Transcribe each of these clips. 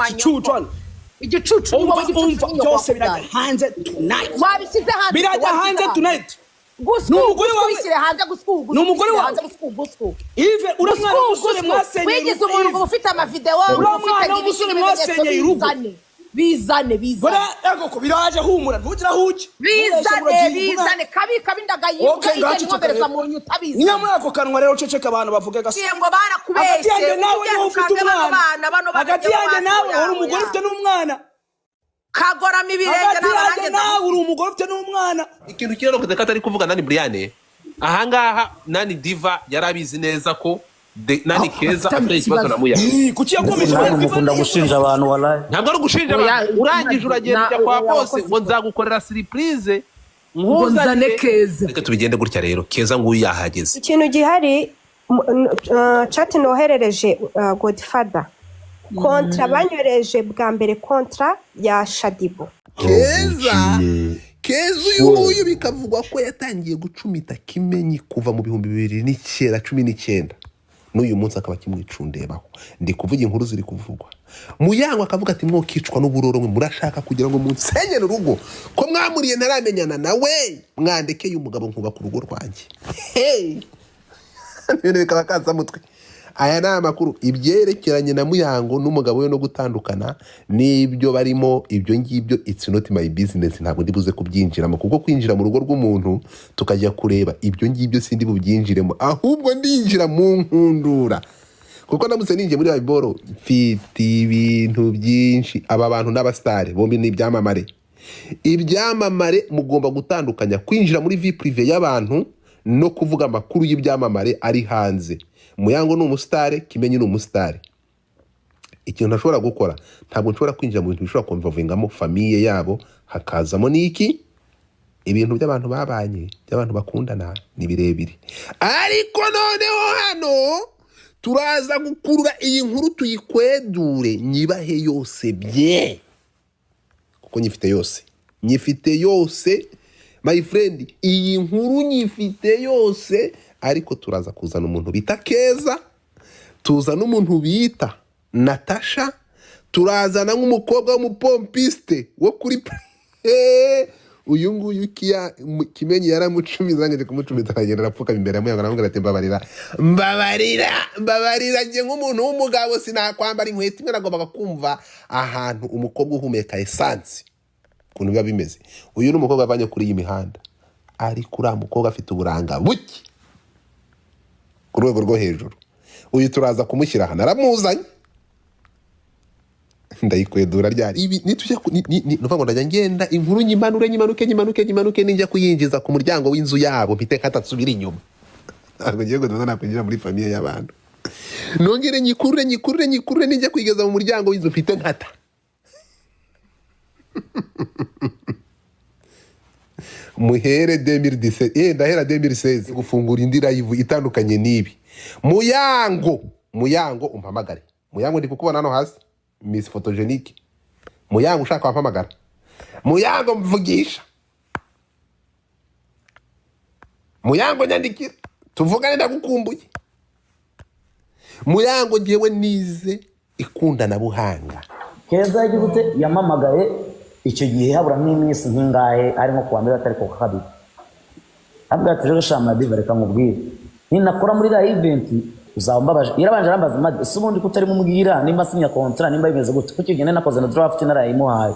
Igicucu hano. Igicucu ni Umva, wowe, igicucu umva, ni nyoko byose wakubyaye. birajya hanze tonight. Wabishyize hanze. Birajya Wabishyize hanze tonight. Gusku. Ni umugore Gusku, wawe. bishyire hanze, gusku, gusku. Ni umugore Bishyire wawe. hanze, gusku, gusku. Yves, uriya mwana Gusku, w'umusore gusku. mwasenyeye Wigize urugo, umuntu ngo Yves. ufite amavidewo, Uriya ufite mwana ibiki, w'umusore ibimenyetso, mwasenyeye urugo. bizane, bizane, bizane. Bora ego ko biraje, humura, ntugira aho ujya. Bizane, bizane, kabi kabi, ndagayibwa. Okay, igenda ngaceceka inkomereza rero. mu nyuta, Niyo bizane. muri ako kanwa rero, ceceka, abantu bavuge gasa. Ngiye ngo Hagati barakubeshye. yanjye nawe Ujye niwe ufite ukange bano umwana. bana, bano bana. Hagati yanjye nawe uri umugore ufite n'umwana. Kagorama ibirenge. Hagati Nawe yanjye nanjye nawe uri umugore ufite n'umwana. Ikintu kirorokoze ko atari kuvuga nani Brian ahangaha, nani Diva yari abizi neza ko nani Keza afitanye afite ikibazo ikibazo. na Muyango. Ih, kuki yakomeje? Namwe mukunda gushinja abantu, walayi. Ntabwo ari ugushinja Oya, abantu. Urangije uragenda ujya kwa oya, bose wakoze ngo nzagukorera surprise. Ngo nzane Keza. Reka tubigende gutya rero, Keza nguyu yahageze. Ikintu gihari, chat noherereje Godfather, contrat banyohereje bwa mbere, contrat ya Shaddyboo. Keza, Keza uyu nguyu bikavugwa ko yatangiye gucumita Kimenyi kuva mu bihumbi bibiri n'icyenda, 19, n'uyu munsi akaba akimwicundebaho. Ndi kuvuga inkuru ziri kuvugwa. Muyango akavuga ati: "Mwokicwa n'uburoro mwe, murashaka kugira ngo munsenyere urugo ko mwamuriye ntaramenyana nawe, mwandekeye umugabo nkubaka urugo rwanjye." Hey! Ibintu bikaba kasamutwe. Aya ni amakuru ibyerekeranye na Muyango n'umugabo we no gutandukana n'ibyo barimo. Ibyo ngibyo, it's not my business, ntabwo ndi buze kubyinjiramo, kuko kwinjira mu rugo rw'umuntu tukajya kureba ibyo ngibyo sindi bubyinjiremo, ahubwo ndinjira mu nkundura, kuko ndamutse ninjiye muri Bible mfite ibintu byinshi. Aba bantu n'abasitari bombi ni ibyamamare. Ibyamamare mugomba gutandukanya kwinjira muri vie privée y'abantu no kuvuga amakuru y'ibyamamare ari hanze. Muyango ni umusitari, Kimenyi ni umusitari. Ikintu ntashobora gukora, ntabwo nshobora kwinjira mu bintu bishobora kumvavingamo famille yabo, hakazamo n'iki, ibintu by'abantu babanye, by'abantu bakundana, ni birebire. Ariko noneho hano turaza gukurura iyi nkuru tuyikwedure, nyibahe yose bye, kuko nyifite yose, nyifite yose, my friend, iyi nkuru nyifite yose. Ariko turaza kuzana umuntu bita Keza, tuzana umuntu bita Natasha, turazana nk'umukobwa w'umupompiste wo kuri uyu nguyu Kimenyi yaramucumiza, arangije kumucumita aragenda arapfukama imbere ya Muyango, aramubwira ati: "Mbabarira, mbabarira, mbabarira, njye nk'umuntu w'umugabo sinakwambara inkweto imwe." Nagombaga kumva ahantu umukobwa uhumeka essence ukuntu biba bimeze. Uyu ni umukobwa avanye kuri iyi mihanda, ariko uriya mukobwa afite uburanga buke ku rwego rwo hejuru. Uyu turaza kumushyira aha, naramuzanye, ndayikwedura ryari ibi nitujya ni nuvuga ngo ndajya ngenda inkuru nyimanure, nyimanuke, nyimanuke, nyimanuke, ninjya kuyinjiza ku muryango w'inzu yabo mpite nkatasubira inyuma. Ntabwo ngiye ngo nakwinjira muri famille y'abantu, nongere nyikurure, nyikurure, nyikurure, ninjya kuyigeza mu muryango w'inzu mpite nkata. Muhere 2017, ndahera 2016 gufungura indi live itandukanye n'ibi. Muyango, Muyango umpamagare. Muyango, ndi kukubona hano hasi, Miss Photogenic. Muyango, ushaka wampamagara. Muyango, mvugisha. Muyango, nyandikira tuvugane, ndagukumbuye. Muyango, ngewe nize ikundanabuhanga. Keza yagize ute? Yamamagaye icyo gihe habura nk'iminsi nk'ingahe, ari nko kuwa mbere, atari ku wa kabiri, avuga ati: "Rero sha Madiva, reka nkubwire, ninakora muri iriya event uzaba umbabaje." Yarabanje arambaza: "Madi, ese ubundi ko utarimo umbwira nimba sinya contrat, nimba bimeze gute?" Kuko icyo gihe nari nakoze na draft, narayimuhaye,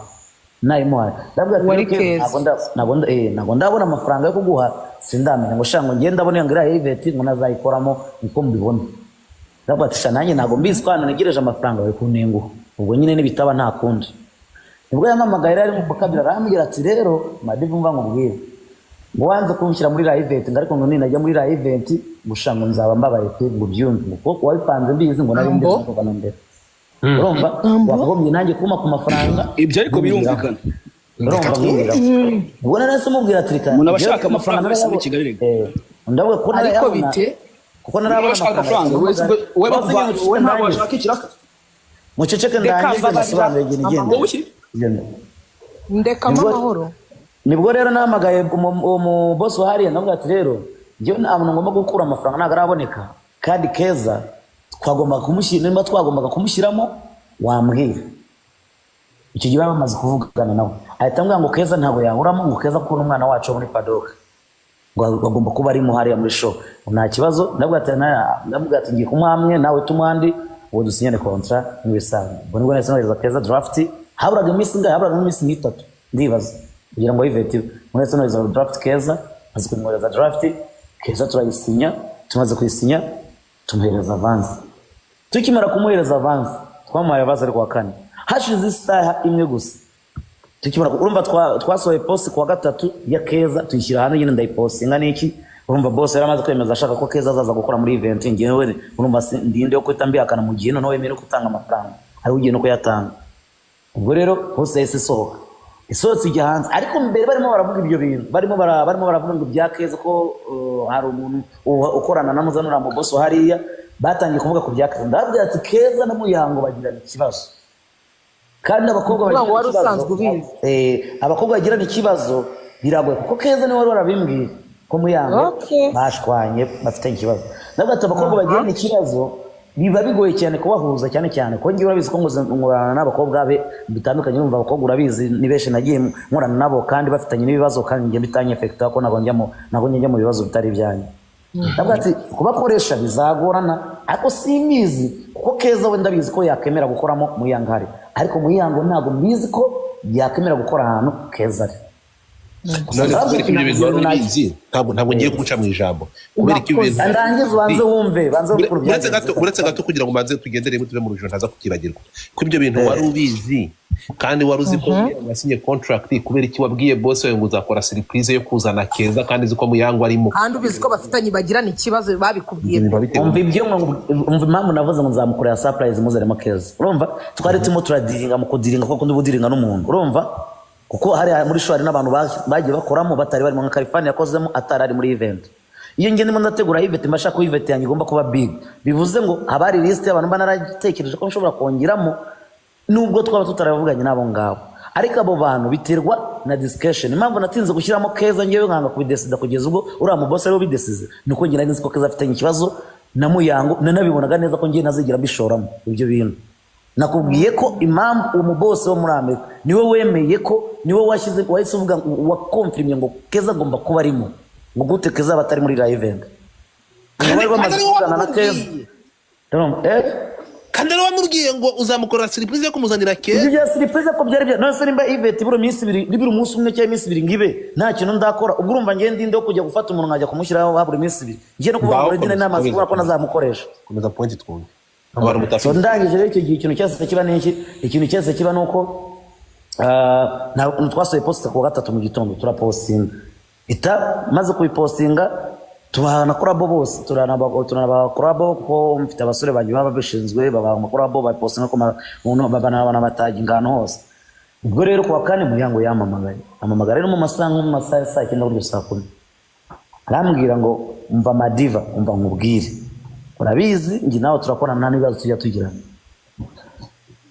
nayimuhaye. Ndabwira ati: Wari "Rero Keza, Keza. ntabwo ndabona amafaranga yo kuguha, sindamenya ngo sha ngo ngende ndabona ngo iriya event ngo nazayikoramo, niko mbibona." Ndavuga ati: "Sha, nanjye ntabwo mbizi ko hano ntegereje amafaranga bari kuntenguha, ubwo nyine nibitaba nta kundi." Nibwo yampamagaye rero ari mu kabiri, arambwira ati: "Rero Madiva, umva nkubwire, ngo wanze kunshyira muri iriya event, ngo ariko ngo ninajya muri iriya event ngo sha ngo nzaba mbabaye pe, ngo ubyumve, ngo kuko wabipanze mbizi, ngo nari mbizi Ambo. kuva na mbere, urumva wakagombye nanjye kumpa ku mafaranga." Ibyo ariko birumvikana. Urumva mwumvira, ubwo nari nahise mubwira ati: "Reka Umuntu aba njyewe ashaka amafaranga wese muri Kigali rega. Ndavuga ko Ariko narayabona bite? kuko narabona Umuntu aba ashaka amafaranga wese, wowe wowe ntabwo washaka ikiraka. Muceceke Reka ndangize mbabarira. nasobanure ikintu igenda. Wowe iki? Igenda. Ndekamo amahoro. Nibwo rero nahamagaye uwo mu boss wa hariya, ndavuga ati: "Rero njyewe nta muntu ngomba gukura amafaranga, ntabwo araboneka, kandi Keza twagombaga kumushyira, nimba twagombaga kumushyiramo wambwira." Icyo gihe bari bamaze kuvugana nawe, ahita ambwira ngo Keza ntabwo yahuramo, ngo Keza kuko n'umwana wacu wo muri Padoka, ngo agomba kuba arimo hariya muri show. Nta kibazo, ndabwira ati ngiye kumuha amwe, nawe tumuha andi, ubu dusinyane contrat nk'ibisanzwe. Ubwo nibwo nahise nohereza Keza draft. Haburaga iminsi ingahe? Haburaga iminsi nk'itatu ndibaza kugira ngo event ibe. Nahise nohereza draft Keza, maze kumwohereza draft Keza turayisinya. Tumaze kuyisinya tumuhereza avance. Tukimara kumuhereza avance, twamuhaye avance ari kuwa kane, hashize isaha imwe gusa tukimara urumva twasohoye post kuwa gatatu ya Keza, tuyishyira hanze nyine, ndayipostinga n'iki. Urumva boss yari amaze kwemeza, ashaka ko Keza azaza gukora muri event. Ngewe urumva ndinde yo guhita mbihakana mu gihe noneho wemeye no gutanga amafaranga, ari ugiye no kuyatanga. Ubwo rero post yahise isohoka, isohotse ijya hanze. Ariko mbere barimo baravuga ibyo bintu, barimo baravuga ngo ibya Keza, ko hari umuntu ukorana na muzanura mu boss hariya. Batangiye kuvuga ku bya Keza, ndababwira ati Keza na Muyango bagirana ikibazo, kandi abakobwa Ukuvuga ngo bagirana wari ikibazo usanzwe ubizi. Abakobwa bagirana ikibazo biragoye, kuko Keza niwe wari warabimbwiye ko Muyango bashwanye, bafitanye ikibazo. Ndavuga ati abakobwa bagirana ikibazo biba bigoye cyane kubahuza, cyane cyane ko ngewe urabizi ko nkorana n'abakobwa be bitandukanye. Urumva abakobwa urabizi ni benshi nagiye nkorana nabo kandi bafitanye n'ibibazo, kandi njye bitanyefekita ko ntabwo njya mu bibazo bitari ibyanjye. Ndavuga ati kubakoresha bizagorana, ariko simbizi kuko Keza we ndabizi ko yakemera gukoramo Muyango ahari, ariko Muyango ntabwo mbizi ko yakemera gukora ahantu Keza ari. None kubera ko ibyo bintu wari ubizi, ntabwo ngiye kuguca mu ijambo, kubera ko ibyo bintu Ndangize ubanze wumve, banze wumve ukuntu uretse byagenze. gato, uretse gato, kugira ngo ubanze tugendere rimwe tuve mu rujijo, ntaza kukibagirwa ko ibyo bintu wari ubizi kandi wari uzi ko Muyango yasinye contract. Kubera iki wabwiye boss wawe ngo uzakora surprise yo kuzana Keza kandi uzi ko Muyango arimo? Kandi ubizi ko bafitanye, bagirana ikibazo, babikubwiye. Ibyo bintu bitewe Umva ibyo umva impamvu navuze ngo nzamukorera surprise muzanemo Keza. Urumva twari turimo turadiringa, mu kudiringa kuko ndi budiringa n'umuntu, urumva kuko hari muri show hari n'abantu bagiye bakoramo batari barimo, nka Kalifani yakozemo atari ari muri event. Iyo njye ndimo ndategura event, mba nshaka ko event yanjye igomba kuba big, bivuze ngo haba hari list y'abantu mba naratekereje ko nshobora kongeramo, nubwo twaba tutaravuganye n'abo ngabo. Ariko abo bantu biterwa na discussion. Impamvu natinze gushyiramo Keza, ngewe nkanga kubidesida kugeza ubwo uriya mubosi ariwe ubidesize, ni uko njye nari nzi ko Keza afitanye ikibazo na Muyango, nanabibonaga neza ko ngewe ntazigera mbishoramo ibyo bintu. Nakubwiye ko impamvu uwo mubosi wo muri Amerika niwe wemeye ko niwe washyize, wahise uvuga ngo wakomfirimye ngo Keza agomba kuba arimo, ngo gute Keza aba atari muri iriya event? Ngo bari bamaze Kandi ariwe kuvugana na Keza. wamubwiye. Urumva? Eh? Kandi ariwe wamubwiye ngo uzamukorera surprise yo kumuzanira Ibyo Keza. bya surprise ko byari bya none se, nimba event ibura iminsi 2, nibura umunsi umwe cyangwa iminsi 2 ngo ibe, nta kintu ndakora, ubwo urumva ngiye ndinde wo kujya gufata umuntu nkajya kumushyiraho habura iminsi 2? Ngiye no kuvuga ngo Ngaho already komeza, namaze komeza, kubona ko komeza. nazamukoresha. Komeza point twumve abantu So mutafite. ndangije rero, icyo gihe ikintu cyose kiba ni iki? Ikintu cyose kiba ni uko twasohoye post kuwa gatatu mu gitondo, turapostinga ita maze kubipostinga tubahana collabo bose, turanabaha collabo kuko mfite abasore banjye baba babishinzwe, babaha amacollabo, bapostinga ku banabataginga ahantu hose. Ubwo rero kuwa kane Muyango yampamagaye, ampamagara rero mu masaha nko mu masaha ya saa 9 buryo saa 10, arambwira ngo umva Madiva, umva nkubwire, urabizi njye nawe turakorana, nta n'ibibazo tujya tugirana.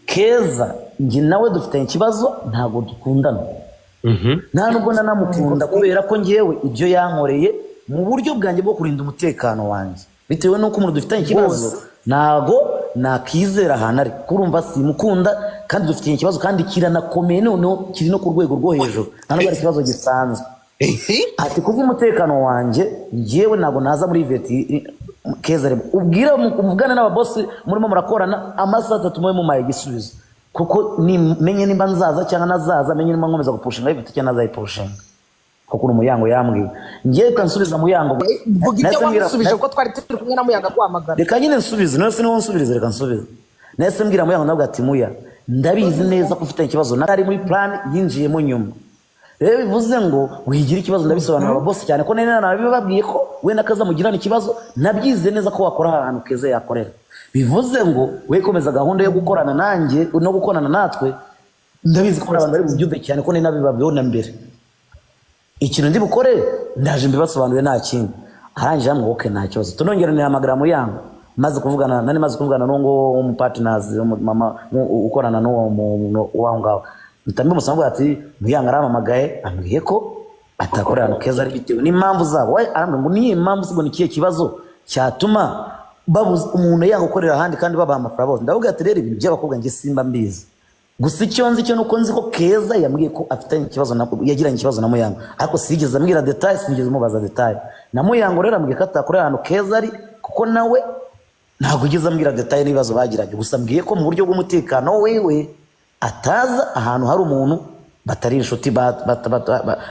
Keza njye nawe dufitanye ikibazo, ntabwo dukundana, nta nubwo nanamukunda, kubera ko ngewe ibyo yankoreye mu buryo bwanjye bwo kurinda umutekano wanjye, bitewe n'uko umuntu dufitanye ikibazo ntago nakizera ahantu ari. Kurumva simukunda kandi dufitanye ikibazo, kandi kiranakomeye, noneho kiri no ku rwego rwo hejuru, nta nubwo ari ikibazo gisanzwe. Ati kubw'umutekano wanjye njyewe ntabwo naza muri event Keza reba ubwire umuvugane n'ababosi murimo murakorana, amasaha 3 mube mumaye igisubizo, kuko menye nimba nzaza cyangwa nazaza, menye nimba nkomeza gupushinga event cyangwa nazayipushinga, kuko uri Muyango yambwiye ngewe ukansubiza Muyango. Vuga ibyo Nahise wamusubije kuko twari turi kumwe na Muyango aguhamagara. Reka nyine nsubize, none se niwo nsubirize, reka nsubize. Nahise mbwira Muyango, ndavuga ati Muya, ndabizi neza ko ufite ikibazo nari muri plan yinjiyemo nyuma, rero bivuze ngo wigira ikibazo, ndabisobanura ababosi cyane ko nari narabibabwiye ko wenda kaza mugirana ikibazo, nabyize neza ko wakora ahantu Keza yakorera, bivuze ngo we komeza gahunda yo gukorana nanjye no gukorana natwe, ndabizi ko hari abantu bari bubyumve cyane ko nari nabibabwiyeho na mbere. Ikintu ndi bukore ndaje mbibasobanurire, nta kindi. Arangije hamwe, okay, nta kibazo. Tunongera nihamagara Muyango, maze kuvugana nari maze kuvugana n'uwo nguwo w'umupartners, mama ukorana n'uwo muntu w'aho ngaho, mpita mbimusaba mvuga ati Muyango arampamagaye ambwiye ko atakorera ahantu Keza ari bitewe n'impamvu zabo. We arambwira ngo niyo mpamvu se, ngo ni ikihe kibazo cyatuma babuza umuntu yanga gukorera ahandi kandi babaha amafaranga bose? Ndavuga ati rero ibintu by'abakobwa njye simba mbizi. Gusa icyo nzi cyo nuko nzi ko Keza yambwiye ko afitanye ikibazo na, yagiranye ikibazo na Muyango, ariko sinigeze ambwira detail, sinigeze mubaza detail. Na Muyango rero ambwiye ko atakorera ahantu Keza ari, kuko nawe ntabwo ugeze ambwira detail n'ibibazo bagiranye. Gusa ambwiye ko mu buryo bw'umutekano wewe ataza ahantu hari umuntu batari inshuti,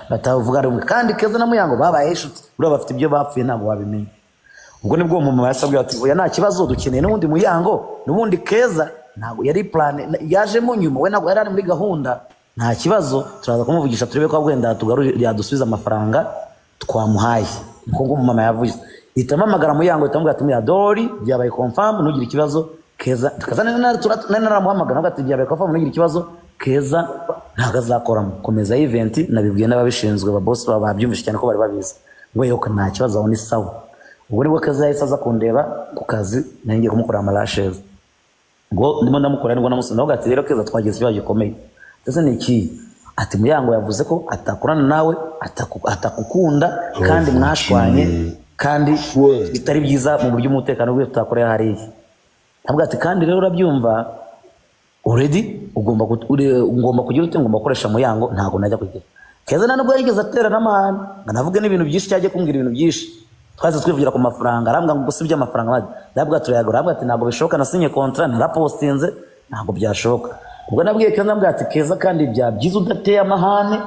batavuga rumwe. Kandi Keza na Muyango babaye inshuti, buriya bafite ibyo bapfuye, ntabwo wabimenya. Ubwo nibwo uwo mumama yasabwe ati: "Oya, nta kibazo, dukeneye n'ubundi Muyango, n'ubundi Keza ntabwo yari plan, yajemo nyuma, we ntabwo yari ari muri gahunda. Nta kibazo, turaza kumuvugisha turebe ko wenda yadusubiza amafaranga twamuhaye." Niko ngo umumama yavuze. Ihita mpamagara Muyango, ihita amubwira ati: "Muya dori byabaye confirm, ntugire ikibazo." Keza Keza nari naramuhamagara, nawe ati: "Byabaye confirm, ntugire ikibazo, Keza ntabwo azakoramo, komeza event, nabibwiye n'ababishinzwe, ba boss baba babyumvise cyane ko bari babizi." Ngo yoka nta kibazo, aho ni sawa. Ubwo nibwo Keza yahise aza kundeba ku kazi, nari ngiye kumukorera amalashes. Ngo ndimo ndamukora, nibwo namusubiza, ndavuga ati: "Rero Keza, twagize ikibazo gikomeye." "Ndetse ni iki?" Ati: "Muyango yavuze ko atakorana nawe, atakukunda kandi mwashwanye, kandi bitari byiza mu buryo umutekano bwe tutakorera hariya." Ndavuga ati: "Kandi rero urabyumva, already ugomba kugira ute, ngomba gukoresha Muyango, ntabwo najya kugira." Keza nta nubwo yigeze atera n'amahane ngo navuge n'ibintu byinshi cyajya kumbwira ibintu byinshi. Twahise twivugira ku mafaranga, arambwira ngo gusa iby'amafaranga maze ndabwira turayagura, arambwira ati: "Ntabwo bishoboka, nasinye contrat, narapostinze, ntabwo byashoboka." Ubwo nabwiye Keza, ndabwira ati: "Keza, kandi bya byiza udateye amahane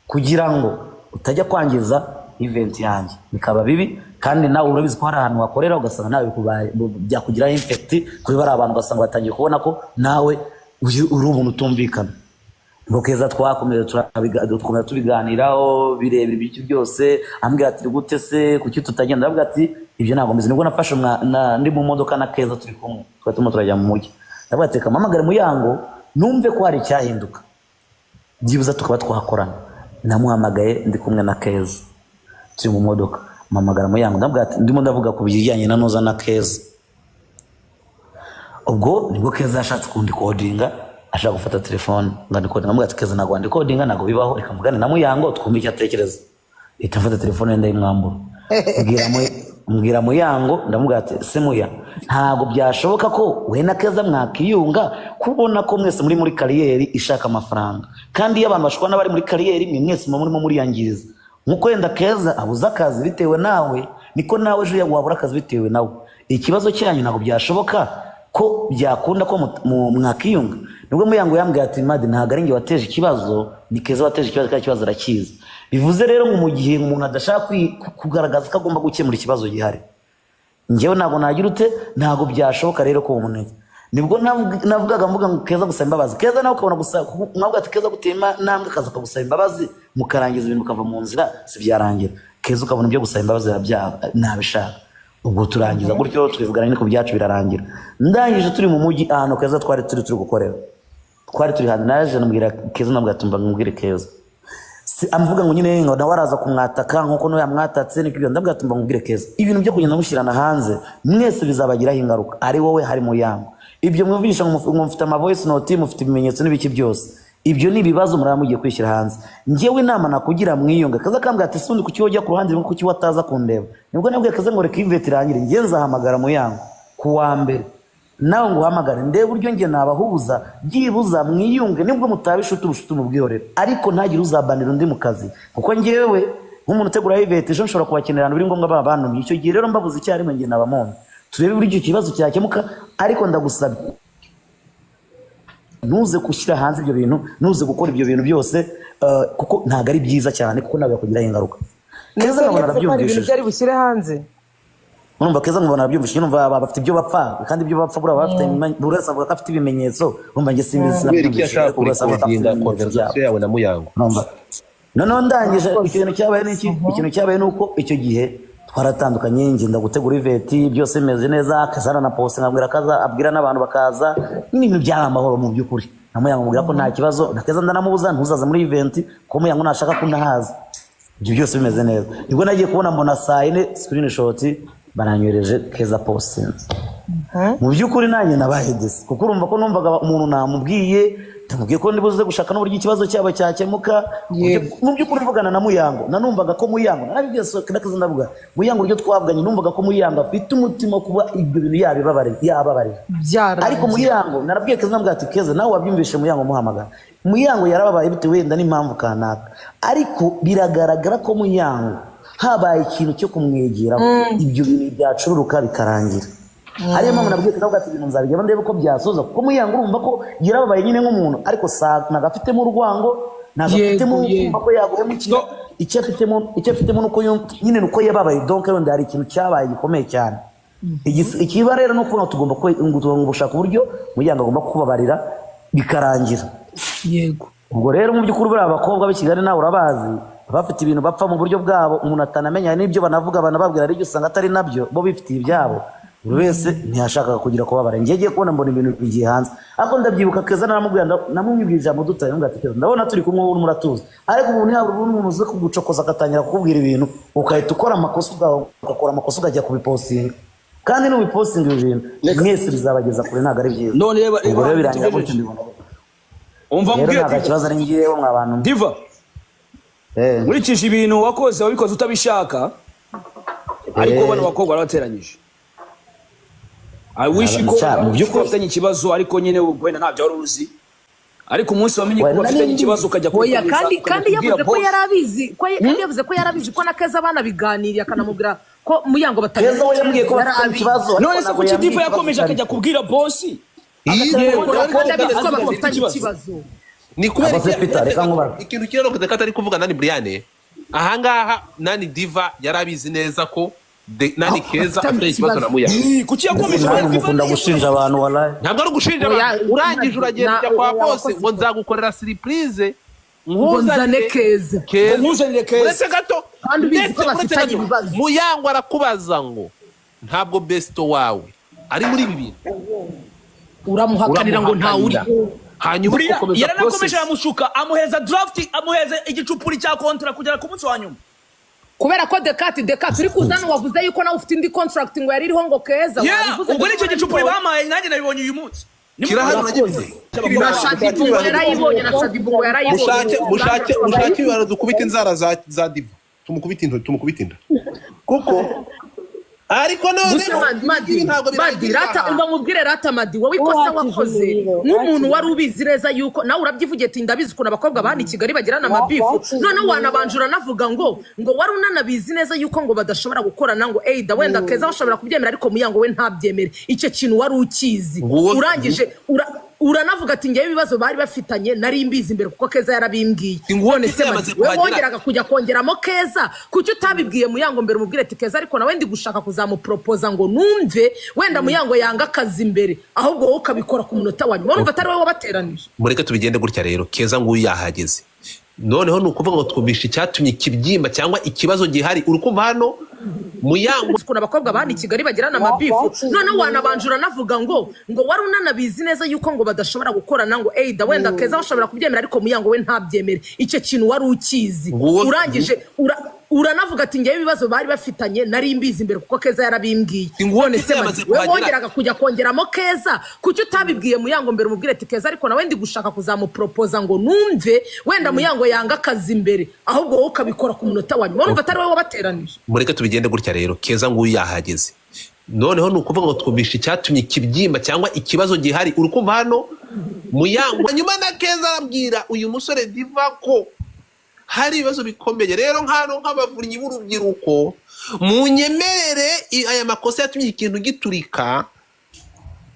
kugira ngo utajya kwangiza event yanjye bikaba bibi, kandi nawe urabizi ko hari ahantu wakorera ugasanga nawe byakugiraho impact kuri bariya abantu, ugasanga batangiye kubona ko nawe uri umuntu utumvikana." Ngo Keza twakomeje dukomeza tubiganiraho birebire, ibiki byose, ambwira ati: "Gute se, kuki tutagenda?" Ndavuga ati: "Ibyo ntabwo mbizi." Nibwo nafashe ndi mu modoka na Keza turi kumwe, twari turimo turajya mu mujyi, ndavuga ati: "Reka mpamagare Muyango numve ko hari icyahinduka, byibuze tukaba twakorana." Namuhamagaye ndi kumwe na Keza turi mu modoka, mpamagara Muyango, ndamubwira ati: "Ndimo ndavuga ku bijyanye na Noza na Keza." Ubwo nibwo Keza yashatse kundikodinga, ashaka gufata telefone ngo andikodinga. Ndamubwira ati: "Keza, ntabwo wandikodinga, ntabwo bibaho, reka mvugane na Muyango twumve icyo atekereza." Ihita mfata telefone ndayimwambura, mbwira Muyango, ndamubwira ati: "Se Muya, ntabwo byashoboka ko we na Keza mwakiyunga, kubona ko mwese muri muri career ishaka amafaranga, kandi iyo abantu bashobora n'abari muri career imwe, mwese muba murimo muriyangiriza. Nkuko wenda Keza abuze akazi bitewe nawe, niko nawe ejo wabura akazi bitewe nawe. Ikibazo cyanyu ntabwo byashoboka ko byakunda ko mwakiyunga." Nibwo Muyango yambwiye ati: "Madi, ntabwo ari njye wateje ikibazo, ni Keza wateje ikibazo, kandi ikibazo arakizi." Bivuze rero ngo mu gihe umuntu adashaka kugaragaza ko agomba gukemura ikibazo gihari, njyewe ntabwo nagira ute, ntabwo byashoboka rero ko umuntu. Nibwo navugaga mvuga ngo Keza gusaba imbabazi, Keza nawe ukabona gusa mwavuga ati Keza gutema intambwe akaza akagusaba imbabazi, mukarangiza ibintu bikava mu nzira, si byarangira. Keza ukabona ibyo gusaba imbabazi ntabishaka. Ubwo turangiza gutyo, twivugana niko byacu birarangira. Ndangije turi mu mujyi, ahantu Keza twari turi gukorera, twari turi hanze, naje nambwira Keza, nambwira ati: "Mba nkubwire Keza." Si amuvuga ngo nyine ngo nawe araza kumwataka nkuko nawe yamwatatse, niko ibyo. Ndabwira ati: "Mba nkubwire Keza, ibintu byo kugenda mushyirana hanze mwese bizabagiraho ingaruka, ari wowe hari Muyango. Ibyo mwumvisha ngo mufite ama voice note, mufite ibimenyetso n'ibiki byose, ibyo ni ibibazo muraba mugiye kwishyira hanze. Njyewe inama nakugira, mwiyunge." Kaza akambwira ati: "Sundi kuki wajya ku ruhande rumwe, kuki wataza kundeba?" Nibwo nabwiye Kaza ngo: "Reka event irangire, njye nzahamagara Muyango ku wa mbere, nawe ngo uhamagare, ndebe uburyo njye nabahuza, byibuza mwiyunge. Nibwo mutaba inshuti, ubushuti mubwihorere, ariko ntagire uzabanira undi mu kazi, kuko njyewe nk'umuntu utegura event ejo nshobora kubakenera ahantu biri ngombwa, baba bantumye. Icyo gihe rero mbabuze icyarimwe, njye naba mpombe. Turebe uburyo icyo kibazo cyakemuka, ariko ndagusabye ntuze gushyira hanze ibyo bintu, ntuze gukora ibyo bintu byose, kuko ntabwo ari byiza cyane, kuko nawe yakugiraho ingaruka." Keza Ndetse nkabona ko hari ibintu arabyumvishije. byari bushyire hanze. Urumva Keza nkabona arabyumvishije, urumva baba bafite ibyo bapfa, kandi ibyo bapfa buriya baba bafite buri wese avuga ko afite ibimenyetso. Urumva njye simbizi, Kubera iki sinabyumvishije, ashaka ariko buri wese avuga ko afite kurikodinga ibimenyetso byabo. conversation yawe na Muyango? Urumva noneho ndangije, ikintu cyabaye ni iki? Ikintu cyabaye ni uko icyo gihe twaratandukanye, ngenda gutegura event, byose bimeze neza, akazana na post, nkabwira akaza abwira n'abantu bakaza, n'ibintu byari amahoro mu by'ukuri. Na Muyango mubwira ko nta kibazo, na Keza ndanamubuza: "Ntuzaze muri event kuko Muyango nashaka ko nahaza." Ibyo byose bimeze neza, nibwo nagiye kubona mbona saa 4 screenshot. Baranyohereje Keza postinze. Mu by'ukuri nanjye nabaye déçu, kuko urumva ko numvaga umuntu namubwiye, ndamubwiye ko ndibuze gushaka n'uburyo ikibazo cyabo cyakemuka. Mu by'ukuri mvugana na Muyango, nanumvaga ko Muyango, narabibwiye Keza, ndavuga Muyango uburyo twavuganye, numvaga ko Muyango afite umutima wo kuba ibyo bintu yabibabarira, yababarira. Byarangiye. Ariko Muyango narabwiye Keza, ndamubwira ati: "Keza, nawe wabyumvishe Muyango muhamagara, Muyango yarababaye bitewe wenda n'impamvu kanaka, ariko biragaragara ko Muyango habaye ikintu cyo kumwegeraho, ibyo bintu byacururuka bikarangira." Ariyo mpamvu nabwiye Keza ati: "Ibintu nzabigeraho ndebe ko byasoza," kuko Muyango urumva ko yarababaye nyine nk'umuntu, ariko ntabwo afitemo urwango, ntabwo afitemo kumva ko yaguhemukira. Icyo afitemo nuko nyine nuko yababaye. Donc wenda hari ikintu cyabaye gikomeye cyane. Ikiba rero ni ukuvuga ngo tugomba gushaka uburyo Muyango agomba kubabarira bikarangira. Ubwo rero mu by'ukuri buriya abakobwa b'i Kigali nawe urabazi, baba bafite ibintu bapfa mu buryo bwabo umuntu atanamenya n'ibyo banavuga, banababwira aribyo usanga atari nabyo, bo bifitiye ibyabo. Buri wese ntiyashakaga kugira kubabara. Njye ngiye kubona mbona ibintu bigiye hanze, ariko ndabyibuka Keza naramubwira, namubwira ijambo dutaye, ati: "Keza, ndabona turi kumwe, wowe urimo uratuza, ariko umuntu yaba uri umuntu uzi kugucokoza agatangira kukubwira ibintu, ugahita ukora amakosa ubwawe, ugakora amakosa ukajya kubipostinga, kandi nubipostinga ibi bintu mwese bizabageza kure, ntabwo ari byiza." None reba Ubwo rero reba birangira gutyo, tugejeje. mbibona gutyo. Umva Rero nkubwire, ntabwo Diva. ikibazo ari ngewe mwa bantu mwe. Diva, nkurikije ibintu wakoze, wabikoze utabishaka, ariko bano bakobwa barabateranyije. I wish ko Mu by'ukuri bafitanye ikibazo, ariko nyine wenda ntabyo wari uzi, ariko umunsi wamenye ko Wenda bafitanye nari ikibazo ukajya Oya, kubikomeza, kandi ukajya kandi kubwira yavuze ko boss. yari abizi ko, kandi yavuze ko yari abizi ko na Keza banabiganiriye, akanamubwira ko Muyango Keza we yambwiye ko yari bafitanye abizi. ikibazo, ariko None se ntabwo kuki yambwiye Diva ikibazo yakomeje icyo ari akajya cyo. kubwira boss? Yego, Kandi abizi ko azi ko bafitanye ikibazo. ikibazo. Ni kubera Abo se Peter, reka nkubaze. Ikintu kiraro ko atari kuvuga nani Brian ahangaha, nani Diva yari abizi neza ko nani Keza Afitanye afite ikibazo na ikibazo. Muyango. Ih, kuki yakomeje? Namwe mukunda gushinja abantu, wallahi. Ntabwo ari ugushinja Oya, abantu. Urangije uragenda ujya kwa oya, bose wakoze ngo nzagukorera surprise, ngo nzane Keza. Keza. Nkuzanire Keza. Uretse gato. Kandi ubizi ko Ndetse uretse bafitanye gato, ibibazo. Muyango arakubaza ngo ntabwo besto wawe ari muri ibi bintu? Uramuhakanira ngo ntawe uri. Hanyuma Buriya ukomeza yaranakomeje, process. aramushuka, amuhereza draft, amuhereza igicupuri cya contrat kugera ku munsi wa nyuma. Kubera ko Dekati uri kuza hano wavuze yuko nawe ufite indi contract ngo yari iriho ngo Keza. Yeah, Wabivuze. ubwo nicyo gicupuri bampaye, nanjye nabibonye uyu munsi. Kirahari, uragifite. Na Shadibu ngo yarayibonye, na Shadibu ngo yarayibonye. Mushake ibibaro dukubite inzara za Diva, tumukubite intoki, tumukubite inda kuko ariko none Gusa Madi, ibi ntabwo Madi, birangirira rata aha. umva nkubwire, rata Madi, wowe ikosa Wakije wakoze umuriro, nk'umuntu wakije. wari ubizi neza yuko nawe urabyivugiye ati: "Ndabizi ukuntu abakobwa bani i Kigali bagirana amabifu." Wakije Noneho umuriro. wanabanje uranavuga ngo wari unanabizi neza yuko ngo badashobora gukorana, ngo eyida wenda Keza bashobora kubyemera ariko Muyango we ntabyemere. Icyo kintu wari ukizi. Urangije uranavuga ati: "Ngewe ibibazo bari bafitanye nari mbizi imbere kuko Keza yarabimbwiye." Nguwo None Keza se yamaze Madi, we kuhagera. wongeraga kujya kongeramo Keza, kuki utabibwiye Muyango mbere, umubwire ati: "Keza ariko nawe ndi gushaka kuzamuporopoza," ngo numve wenda Muyango yanga akazi imbere, ahubwo wowe ukabikora ku munota wa nyuma, urumva atari wowe wabateranije? Mureke tubigende gutya rero. Keza nguyu yahageze. Noneho ni ukuvuga ngo twumvishe icyatumye ikibyimba cyangwa ikibazo gihari. Uri kumva hano Muyango Ukuntu abakobwa bani i Kigali bagirana amabifu. Wakije Noneho umuriro. wanabanje uranavuga ngo wari unanabizi neza yuko ngo badashobora gukorana, ngo eyida wenda Keza bashobora kubyemera ariko Muyango we ntabyemere. Icyo kintu wari ukizi. Urangije uranavuga ati: "Ngewe ibibazo bari bafitanye nari mbizi imbere kuko Keza yarabimbwiye." Nguwo None Keza se yamaze Madi, we kuhagera. wongeraga kujya kongeramo Keza, kuki utabibwiye Muyango mbere, umubwire ati: "Keza ariko nawe ndi gushaka kuzamuporopoza," ngo numve wenda Muyango yanga akazi imbere, ahubwo wowe ukabikora ku munota wa nyuma, urumva atari wowe wabateranije? Mureke tubigende gutya rero. Keza nguyu yahageze. Noneho ni ukuvuga ngo twumvishe icyatumye ikibyimba cyangwa ikibazo gihari. Uri kumva hano Muyango, hanyuma na Keza arabwira uyu musore Diva ko hari ibibazo bikomeye. Rero nk'hano nk'abavunnyi b'urubyiruko, munyemerere aya makosa yatumye ikintu giturika,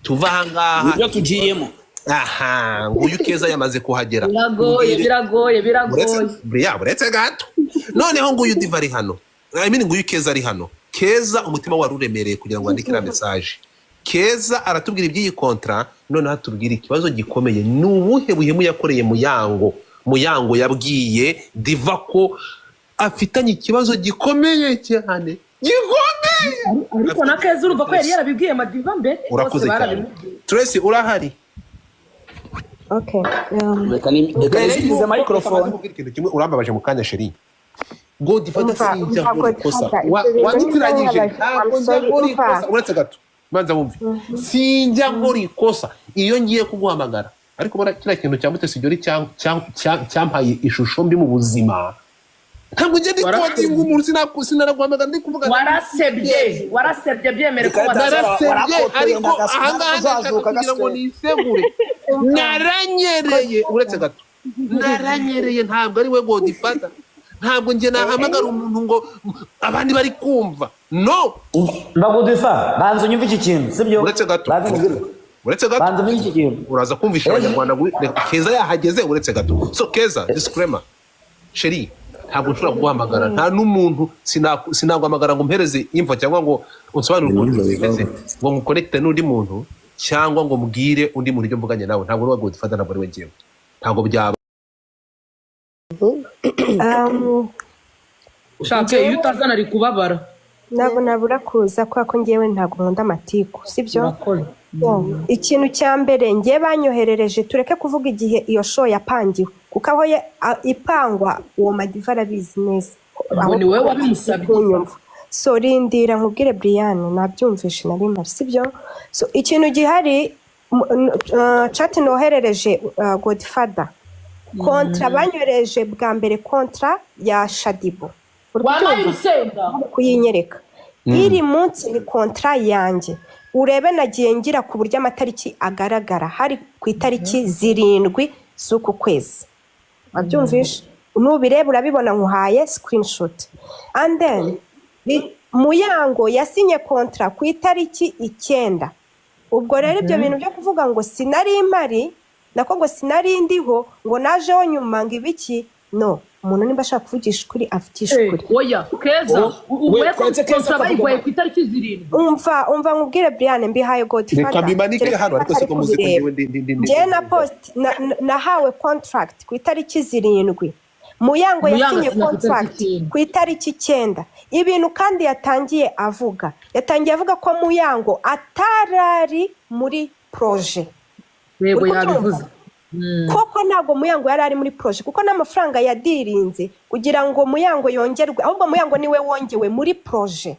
tuva ahangaha. Ibyo tugiyemo. Aha nguyu Keza yamaze kuhagera. Biragoye, biragoye, biragoye. Buretse gato. Noneho nguyu Diva ari hano, I mean nguyu Keza ari hano. Keza umutima wari uremereye kugira ngo wandike iriya message. Keza aratubwira iby'iyi contrat, noneho atubwira ikibazo gikomeye: ni ubuhe buhemu yakoreye Muyango? Muyango yabwiye Diva ko afitanye ikibazo gikomeye cyane, gikomeye. Ariko na Keza urumva ko yari yarabibwiye Madiva mbere. Urakoze Bose cyane. barabimubwiye. Tracy, urahari? Okay. Reka nizirize microphone. Reka mbanze nkubwire ikintu kimwe. Urambabaje mu kanya, chérie. Godfather, Umva, sinjya umva, nkora ikosa. Godfather, ibyo bintu Wanyitiranyije. nibyo bibabaje. Ntabwo I'm njya sorry, nkora umva. ikosa. Uretse gato, banza wumve, sinjya nkora ikosa iyo ngiye kuguhamagara. Ariko ubona kiriya kintu cya Mutesi Jolly cyampaye ishusho mbi mu buzima. Ntabwo njya ndikodinga umuntu, sinanaguhamagara ndi kuvuga. Warasebye, warasebye, byemere ko Reka wasebye. Narasebye. Warakotoye, Ariko ahangaha ndashaka uzazuka kugira ngo gaswere. nisegure. Naranyereye, uretse gato, naranyereye. Ntabwo ari we Godfather. Ntabwo njye nahamagara umuntu ngo abandi bari kumva, no. Mbagudifa, banza unyumve iki kintu, sibyo? Uretse gato. Banza unyumve. Uretse gato. Banza unyumve iki kintu. Uraza kumvisha Abanyarwanda ngo reka Keza yahageze. Uretse gato. So Keza, disclaimer, chérie, ntabwo nshobora kuguhamagara, nta n'umuntu sinaguhamagara ngo umpereze info cyangwa ngo unsobanurire ukuntu bimeze, ngo nguconnecte n'undi muntu cyangwa ngo mbwire undi muntu ibyo mvuganye nawe. Ntabwo uri wa Godfather, ntabwo ari we njyewe, ntabwo byaba. Ushaka iyo utazana ari kubabara. Ntabwo nabura kuza kubera ko ngewe ntabwo nkunda amatiku, sibyo? Urakoze. Ikintu cya mbere, ngewe banyoherereje, tureke kuvuga igihe iyo show yapangiwe, kuko aho ipangwa uwo Madiva arabizi neza. Ngo ni wowe wabimusabye. Kunyumva. So rindira nkubwire, Brian, nabyumvishe, nari mpari, sibyo? So ikintu gihari, chat noherereje Godfather, kontra banyohereje bwa mbere, kontra ya Shaddyboo. Uri Wampaye kubyumva? urusenda. Kuyinyereka iri munsi ni kontra yanjye. Urebe, nagiye ngira ku buryo amatariki agaragara, hari ku itariki 7 z'uku kwezi. Wabyumvishe? Nubireba urabibona, nkuhaye screenshot. And then Muyango yasinye kontra ku itariki 9. Ubwo rero ibyo bintu byo kuvuga ngo sinari mpari, nako ngo sinari ndiho, ngo najeho nyuma, ngo ibiki, no. Umuntu nimba ashaka kuvugisha ukuri, avugisha ukuri. Oya Keza, We, we twetse Keza kontra akavuga bayiguhaye ku itariki 7. Umva, umva nkubwire, Brian, mbihaye Godfather. Reka mbimanike Kereka hano, ariko atari siko muzi ko kubireba. njyewe ndi Njyewe na post nahawe contract ku itariki 7. Muyango Muyango yasinye asinya ku itariki contract 9. ku itariki 9. Ibintu kandi yatangiye avuga ko Muyango atarari muri projet. Yego. Uri kubyumva? Yabivuze. Koko ntabwo Muyango yari ari muri projet, kuko n'amafaranga yadirinze kugira ngo Muyango yongerwe, ahubwo Muyango niwe wongewe muri projet.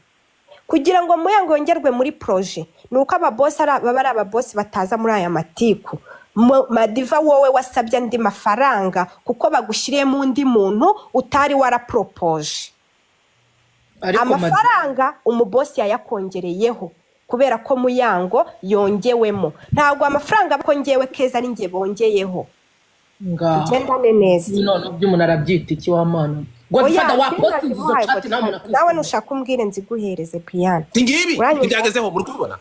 Kugira ngo Muyango yongerwe muri projet ni uko ababosi baba ari ababosi bataza muri aya matiku. Madiva, wowe wasabye andi mafaranga kuko bagushyiriyemo undi muntu utari waraporopoje. Ariko Madi- Amafaranga umubosi yayakongereyeho kubera ko Muyango yongewemo. Ntabwo amafaranga ko ngewe Keza ari njye bongeyeho. Ngaho. Tugendane neza. None by'umuntu arabyita iki wa mana? Godfather, Oya, wapostinze izo nazimuhaye. chat nawe umuntu Godfather. Nawe nushaka umbwire nziguhereze, Brian. Ngibi. Uranyumva? Ntibyagezeho, muri kubibona,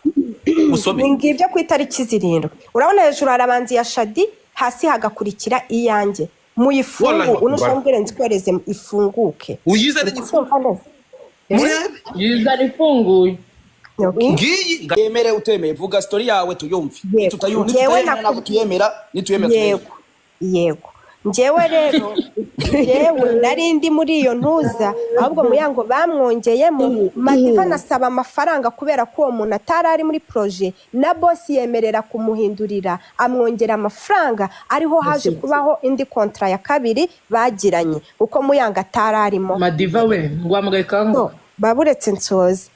musome. Ni ngibyo, ku itariki 7. Urabona hejuru harabanza iya Shaddy, hasi hagakurikira iyanjye. Muyifungu Wallahi unushaka Akbar. umbwire nzikohereze ifunguke. Uyizane igifu. Kumva neza? Murebe. Yizana ifunguye. Okay. Ngiyi. Yemere utemeye, vuga story yawe tuyumve. Yego. Njyewe Nitutayemera ntabwo tuyemera, nituyemera tuyemera. Yego, njyewe rero, njyewe nari ndi muri iyo ntuza, ahubwo Muyango bamwongeyemo. Madiva anasaba amafaranga kubera ko uwo muntu atari ari muri projet, na bosi yemerera kumuhindurira, amwongera amafaranga. Ariho haje kubaho indi kontra ya kabiri bagiranye kuko Muyango atari arimo. Madiva we, ngwamugaye kango. No, baburetse nsoze.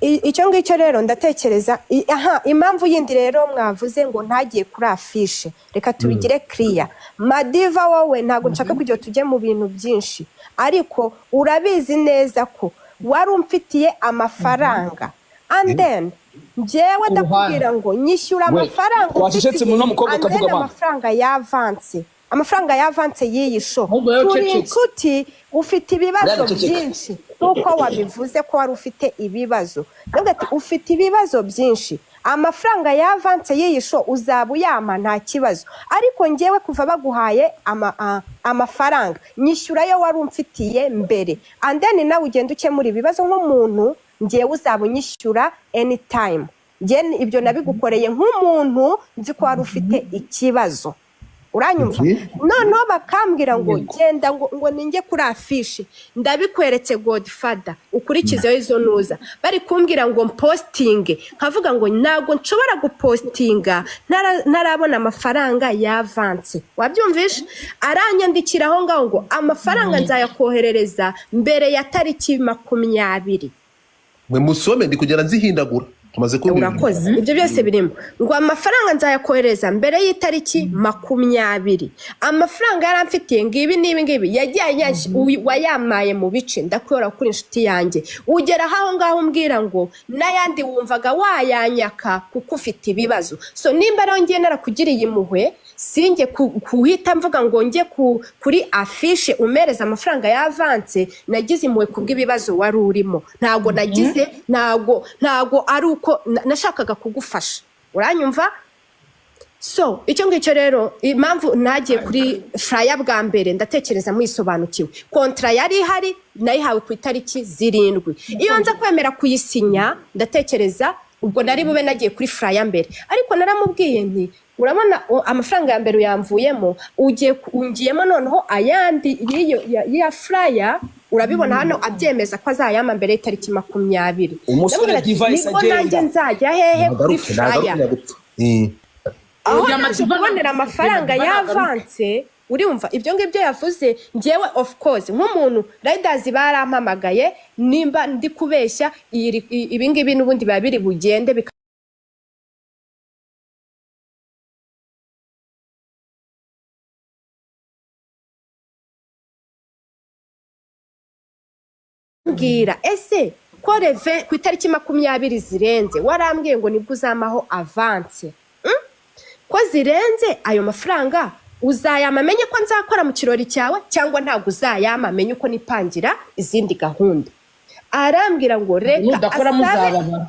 Icyo ngicyo rero ndatekereza aha impamvu yindi rero mwavuze ngo ntagiye kuri afishe, reka tubigire kiriya. Madiva, wowe ntabwo nshaka kugira ngo tujye mu bintu byinshi, ariko urabizi neza ko wari umfitiye amafaranga, and then njyewe ndakubwira ngo nyishyura We, amafaranga wacecetse umfitiye, umuntu w'umukobwa and then akavuga amana. amafaranga y'avance, amafaranga y'avance y'iyi show. Ahubwo wowe Turi ceceka. inshuti, ufite ibibazo Brian, ceceka. byinshi nk'uko wabivuze ko wari ufite ibibazo. Ndavuga ati ufite ibibazo byinshi, amafaranga y'avance y'iyi show uzaba uyampa, nta kibazo, ariko ngewe kuva baguhaye amafaranga, nyishyurayo wari umfitiye mbere, and then nawe ugenda ukemura ibibazo nk'umuntu. Ngewe uzaba unyishyura anytime. Njye ibyo nabigukoreye nk'umuntu nzi ko wari ufite ikibazo. Uranyumva? Noneho bakambwira ngo genda, ngo ninjye kuri affiche. Ndabikweretse, Godfather, ukurikizeho izo nuza. Bari kumbwira ngo mpostinge, nkavuga ngo ntabwo nshobora gupostinga ntarabona amafaranga ya avance. Wabyumvishe? Aranyandikira aho ngaho ngo amafaranga nzayakoherereza mbere ya tariki 20. Mwe musome, ndi kugenda nzihindagura, tumaze kumva ibintu. Urakoze. Ibyo byose birimo ngo amafaranga nzayakohereza mbere y'itariki 20. Amafaranga yari amfitiye ngibi n'ibi ngibi yagiye wayamaye mu bice. Ndakuyora kuri inshuti yanjye, ugera aho ngaho umbwira ngo n'ayandi wumvaga wayanyaka kuko ufite ibibazo. So nimba rero ngiye narakugiriye impuhwe, sinjye kuhita mvuga ngo njye kuri affiche umereza amafaranga ya avance. Nagize impuhwe kubw'ibibazo wari urimo. Ntabwo nagize, ntabwo ari uko nashakaga kugufasha. Uranyumva? So icyo ngicyo rero, impamvu ntagiye kuri flyer bwa mbere, ndatekereza muyisobanukiwe. Contrat yari ihari, nayihawe ku itariki 7. Iyo nza kwemera kuyisinya, ndatekereza ubwo nari bube nagiye kuri flyer mbere. Ariko naramubwiye nti urabona amafaranga ya mbere uyamvuyemo, ugiye ungiyemo noneho ayandi y'iyo ya flyer. Urabibona hano abyemeza ko azayama mbere y'itariki 20. Umusore Ndamubwira ati, Device nibwo nanjye agenda. Nzajya hehe? Kuri Nagaruke, nagaruke flyer. Nyagupfa. Aho Oya, naje Madiva kubonera amafaranga Madiva ya nagaruke. avance. Urumva ibyo ngibyo yavuze, ngewe of course nk'umuntu, Riders barampamagaye. Nimba ndi kubeshya, ibi ngibi n'ubundi biba biri bugende bikambwira ese ko reve ku itariki 20 zirenze, warambwiye ngo nibwo uzamaho avance, Ko zirenze, ayo mafaranga uzayama amenye ko nzakora mu kirori cyawe, cyangwa ntabwo uzayama amenye uko nipangira izindi gahunda? Arambwira ngo reka Nudakora asabe muzababara.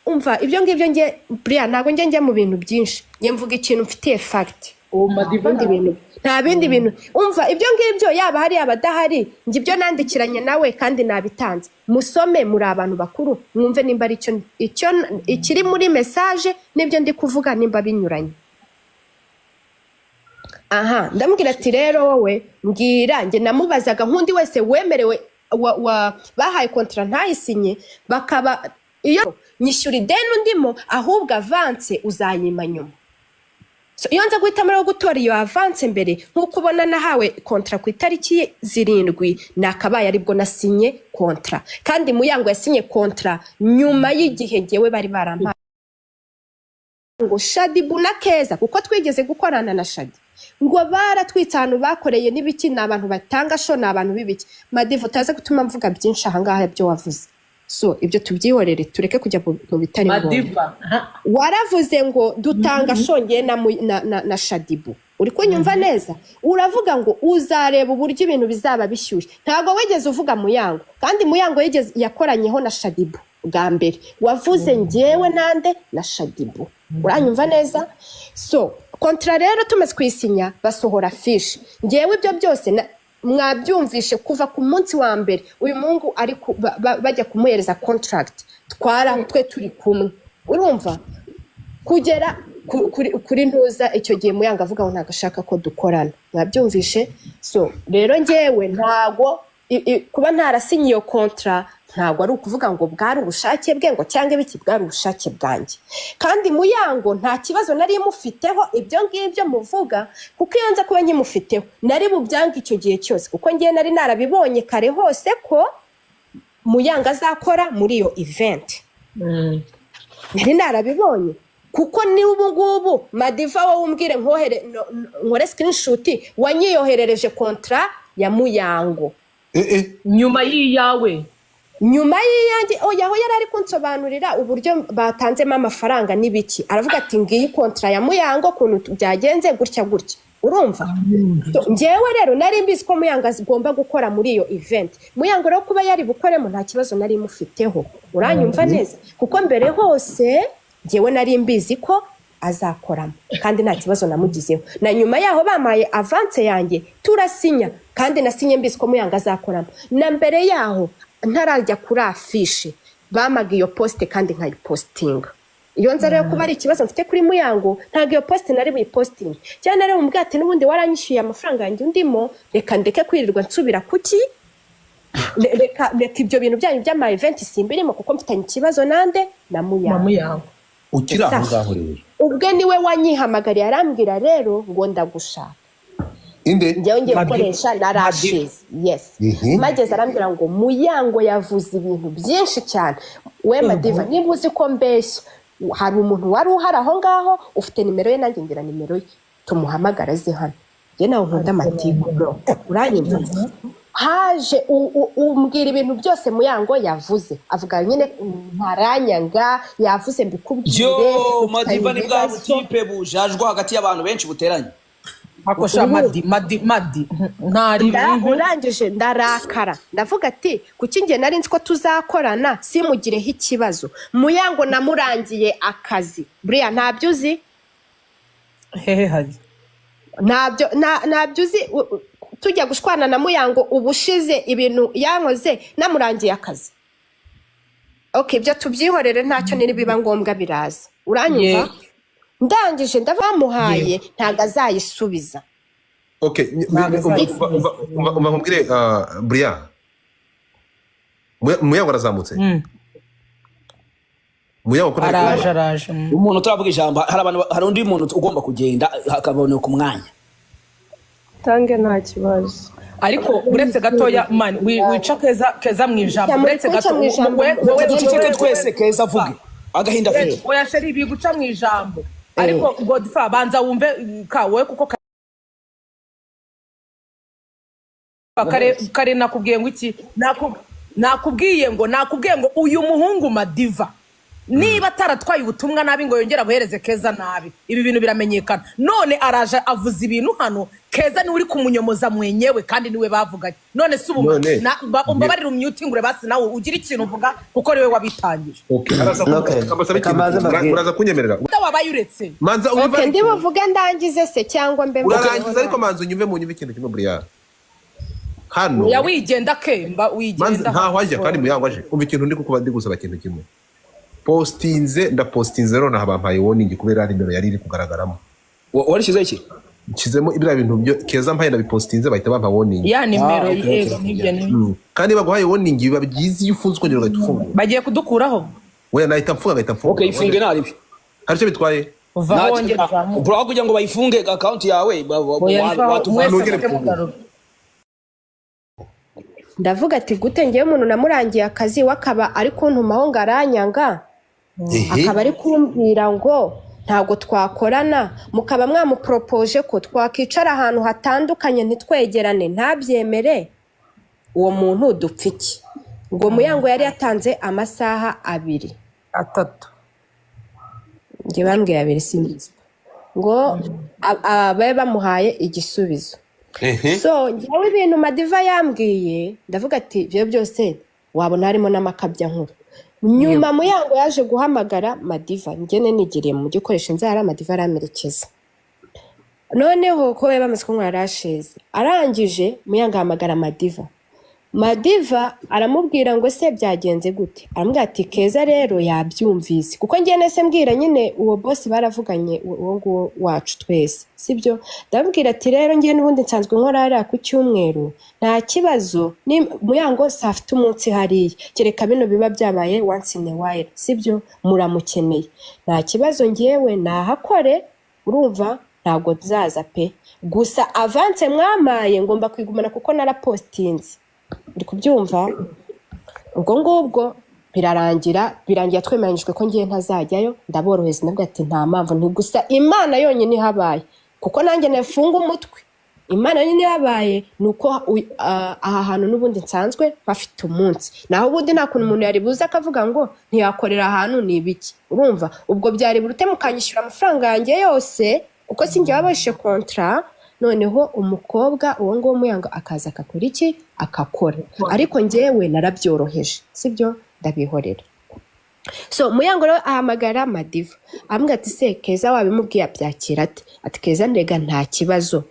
Umva, ibyo ngibyo nge buriya ntabwo njye njya mu bintu byinshi. Njye mvuga ikintu mfitiye fact. Uwo Madiva Bindi bintu, nta bindi bintu. Umva, ibyo ngibyo yaba hari yaba adahari, njye ibyo nandikiranye nawe kandi nabitanze. Musome, muri abantu bakuru, mwumve nimba ari icyo ikiri muri message n'ibyo ndi kuvuga nimba binyuranye. Aha ndamubwira ati rero wowe mbwira. Njye namubazaga nk'undi wese wemerewe bahaye contrat ntayisinye, bakaba iyo nyishyura ideni undimo, ahubwo avance uzayima nyuma. So, iyo nza guhitamo rero gutora iyo avance mbere, nk'uko ubona nahawe contrat ku itariki 7, nakabaye aribwo nasinye contrat. Kandi Muyango yasinye contrat nyuma y'igihe ngewe bari barampaye ngo Shadibu na Keza, kuko twigeze gukorana na Shadi, ngo baratwitse ahantu bakoreye n'ibiki. Ni abantu batanga show, ni abantu b'ibiki. Madivu, utaza gutuma mvuga byinshi ahangaha ibyo wavuze. So ibyo tubyihorere, tureke kujya mu bitari ngombwa. Madiva. Waravuze ngo dutanga shongeye na Shadibu. Uri kunyumva neza? Uravuga ngo uzareba uburyo ibintu bizaba bishyushye. Ntabwo wigeze uvuga Muyango, kandi Muyango yigeze yakoranyeho na Shadibu bwa mbere. Wavuze ngewe nande na Shadibu. Uranyumva neza? So contrat rero tumaze kuyisinya, basohora affiche. Ngewe ibyo byose mwabyumvishe kuva ku munsi wa mbere uyu muhungu ari bajya kumuhereza contract, twara twe turi kumwe. Urumva, kugera kuri ntuza icyo gihe Muyango avuga ngo ntabwo ashaka ko dukorana. Mwabyumvishe? So rero ngewe ntabwo kuba ntarasinye iyo contrat, ntabwo ari ukuvuga ngo bwari ubushake bwe ngo cyangwa ibiki. Bwari ubushake bwanjye. Kandi Muyango nta kibazo nari mufiteho, ibyo ngibyo muvuga, kuko iyo nza kuba nkimufiteho nari bubyange icyo gihe cyose, kuko ngewe nari narabibonye kare hose ko Muyango azakora muri iyo event. Nari narabibonye, kuko n'ubu ngubu Madiva, wowe umbwire nkohere nkore screenshot, wanyiyoherereje contrat ya Muyango. Eh, eh. Nyuma y'iyawe? Nyuma y'iyanjye. Oya, aho yari ari kunsobanurira uburyo batanzemo amafaranga n'ibiki, aravuga ati ngiyi contrat ya Muyango, ukuntu byagenze gutya gutya. Urumva? So, njyewe rero nari mbizi ko Muyango agomba gukora muri iyo event. Muyango rero kuba yari bukoremo, nta kibazo nari mufiteho. Uranyumva neza? Kuko mbere hose njyewe nari mbizi ko azakoramo, kandi nta kibazo namugizeho. Na nyuma yaho bampaye avance yanjye, turasinya, kandi nasinye mbizi ko Muyango azakoramo. Na mbere yaho ntarajya kuri affiche, bamaga iyo post kandi nkayipositinga. Iyo nza rero kuba ari ikibazo mfite kuri Muyango, ntabwo iyo post nari buyipostinge, cyangwa nari bumubwire ati: "N'ubundi waranyishyuye amafaranga yanjye undimo, reka ndeke kwirirwa nsubira kuki, reka ibyo bintu byanyu by'ama event simbirimo kuko mfitanye ikibazo nande na Muyango." Muyango. Ukiri aho ngaho rero, Ubwe niwe wanyihamagariye, arambwira rero ngo: "Ndagushaka." Inde? Njyewe ngiye gukoresha na rashizi, yes. Mageze arambwira ngo Muyango yavuze ibintu byinshi cyane. We Madiva, niba uzi ko mbeshya, hari umuntu wari uhari aho ngaho ufite nimero ye, nanjye ngira nimero ye, tumuhamagara aze hano. Njye nawe nkunda amatiku, bro, uranyumva? Haje umbwira ibintu byose Muyango yavuze, avuga nyine ntaranyanga, yavuze mbikubwire. Yo, Madiva, ni bwa ibibazo. butipe bujajwa hagati y'abantu benshi buteranye. Ako sha Madi, Madi, Madi, ntari. Urangije ndarakara, ndavuga ati: "Kuki njye nari nzi ko tuzakorana simugireho ikibazo? Muyango namurangiye akazi." Buriya ntabyo uzi. Hehe hari? Ntabyo ntabyo uzi. Tujya gushwana na Muyango ubushize, ibintu yankoze namurangiye akazi. Okay, ibyo tubyihorere, ntacyo, nibiba ngombwa biraza, uranyumva? Ndangije ndabamuhaye, ntabwo azayisubiza. Okay, Ntabwo umva, umva, umva, umva nkubwire, Brian, Muyango arazamutse. Muyango ko ntari Araje. kumubona. Araje. Umuntu utaravuga ijambo, hari abantu, hari undi muntu ugomba kugenda hakaboneka umwanya. Tange, nta kibazo. Ariko uretse gatoya, man, wica Keza, Keza mu ijambo. Muri Uretse kunca gato. mu ijambo. Wowe Duceceke twese, Keza avuge agahinda afite. Oya chérie, biguca mu ijambo, ariko Godfa, banza wumve ka wowe, kuko kare nakubwiye ngo iki? Nakubwiye ngo uyu muhungu Madiva, niba ataratwaye ubutumwa nabi ngo yongere abuhereze Keza nabi, ibi bintu biramenyekana. None araje avuze ibintu hano, Keza niwe uri kumunyomoza mwenyewe kandi niwe bavuganye. None si ubu? None- Umbabarire, umyutingure basi, nawe ugire ikintu uvuga kuko niwe wabitangije. Okay, araza Okay. ambasaba Reka ikintu. mbanze mbabwire. Uraza kunyemerera? Wabaye uretse. Manza unyumve. Okay, ndi Ariko buvuge ndangize se cyangwa mbe? Urarangiza, ariko manza unyumve, mu nyumve ikintu kimwe, Brian, hano. Ya, wigenda kemba. Manza Wigenda. ntaho ajya kandi Muyango aje. Umva ikintu ndi kukuba, ndi gusaba ikintu kimwe. Postinze, ndapostinze, nonaha bampaye warning kubera nimero yari iri kugaragaramo. Warishyizeho iki? Nshyizemo ibiriya bintu byo Keza mpaye, ndabipostinze, bahita bampa warning. Ya nimero. Ah, okay, Yego, nibyo ni. Kandi baguhaye warning, biba byiza iyo ufunze ukongera ugahita ufungura. Bagiye kudukuraho. Oya, nahita mfunga, ngahita mfungura. Okay, ifunge naribi. Hari icyo bitwaye? Uva wongera uzamuke. Bro, aho kugira ngo bayifunge account yawe Oya, ariko mwese Nongere mujye mfungure. mugaruka. Ndavuga ati: "Gute ngewe umuntu namurangiye akazi, we akaba ari kuntumaho ngo aranyanga, akaba ari kumbwira ngo ntabwo twakorana, mukaba mwamuporopoje ko twakwicara ahantu hatandukanye ntitwegerane, ntabyemere? Uwo muntu dupfa iki?" Ngo Muyango yari yatanze amasaha 2. 3. Njye bambwiye 2, simbizi, ngo babe bamuhaye igisubizo. So njyewe ibintu Madiva yambwiye, ndavuga ati: "Ibyo byose wabona harimo n'amakabyankuru." Nyuma Muyango yaje guhamagara Madiva, ngene nigiriye mu gikoresho inzara, Madiva aramerekeza. Noneho ko bari bamaze kunywa rashize, arangije Muyango ahamagara Madiva. Madiva aramubwira ngo: "Se byagenze gute?" Aramubwira ati: "Keza rero yabyumvise." Kuko ngiye nese mbwira nyine uwo boss baravuganye, uwo nguwo wacu twese, sibyo? Ndamubwira ati: "Rero ngiye n'ubundi nsanzwe nkora hariya ku cyumweru, nta kibazo, ni Muyango safite umunsi hariya, kereka bino biba byabaye once in a while, sibyo? Muramukeneye, nta kibazo, ngewe nahakore, urumva ntabwo nzaza pe. Gusa avance mwamaye ngomba kwigumana kuko narapostinze." Uri kubyumva? Ubwo ngubwo birarangira, birangira twemeranyijwe ko ngiye ntazajyayo. Ndaborohereza, ndavuga ati: "Nta mpamvu, nti gusa Imana yonyine ihabaye, kuko nanjye nafunga umutwe, Imana yonyine ihabaye ni uko aha hantu n'ubundi nsanzwe mpafite umunsi, naho ubundi nta kuntu umuntu yari buze akavuga ngo ntiyakorera ahantu ni ibiki." Urumva ubwo byari burute mukanyishyura amafaranga yanjye yose, kuko sinjye wabashe contrat. Noneho umukobwa uwo nguwo Muyango akaza akakora iki, akakora, ariko njyewe narabyoroheje, sibyo? Ndabihorera. So Muyango rero ahamagara Madiva, aramubwira ati: "Se Keza wabimubwiye, abyakira ate?" Ati: "Keza ndega nta kibazo."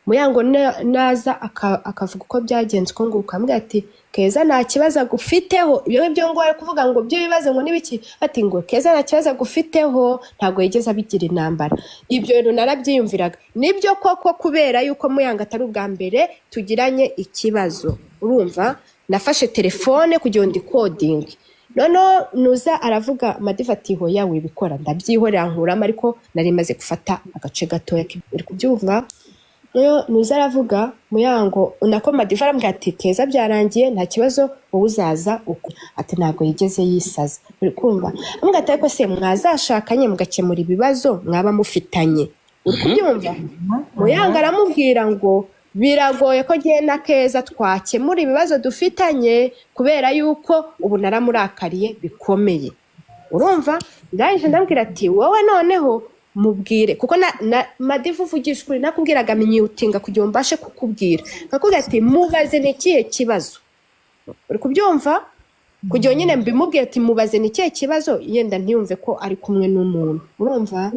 Muyango naza akavuga uko byagenze uko nguko, akambwira ati Keza nta kibazo agufiteho. Ibyo ngibyo ngo ari kuvuga ngo by'ibibazo ngo n'ibiki, ati ngo Keza nta kibazo agufiteho, ntabwo yigeze abigira intambara. Ibyo bintu narabyiyumviraga, nibyo koko, kubera yuko Muyango atari ubwa mbere tugiranye ikibazo. Urumva, nafashe telefone kugira ngo ndikodinge, noneho nuza aravuga Madiva ati hoya wibikora, ndabyihorera nkuramo, ariko nari maze gufata agace gatoya uri kubyumva. Noneho nuza aravuga Muyango, nako Madiva arambwira ati Keza byarangiye, nta kibazo, wowe uzaza uko, ati ntabwo yigeze yisaza. Uri kumva, amubwira ati ariko se mwazashakanye mugakemura ibibazo mwaba mufitanye? Uri kubyumva? Muyango aramubwira ngo biragoye ko ngiye na Keza twakemura ibibazo dufitanye, kubera yuko ubu naramurakariye bikomeye. Urumva, ndangije ndambwira ati wowe noneho mubwire, kuko na Madiva, uvugisha ukuri, nakubwiraga myutinga kugira ngo mbashe kukubwira, nkakubwira ati mubaze ni ikihe kibazo. Uri kubyumva? Kugira ngo nyine mbimubwire ati mubaze ni ikihe kibazo, yenda ntiyumve ko ari kumwe n'umuntu. Urumva,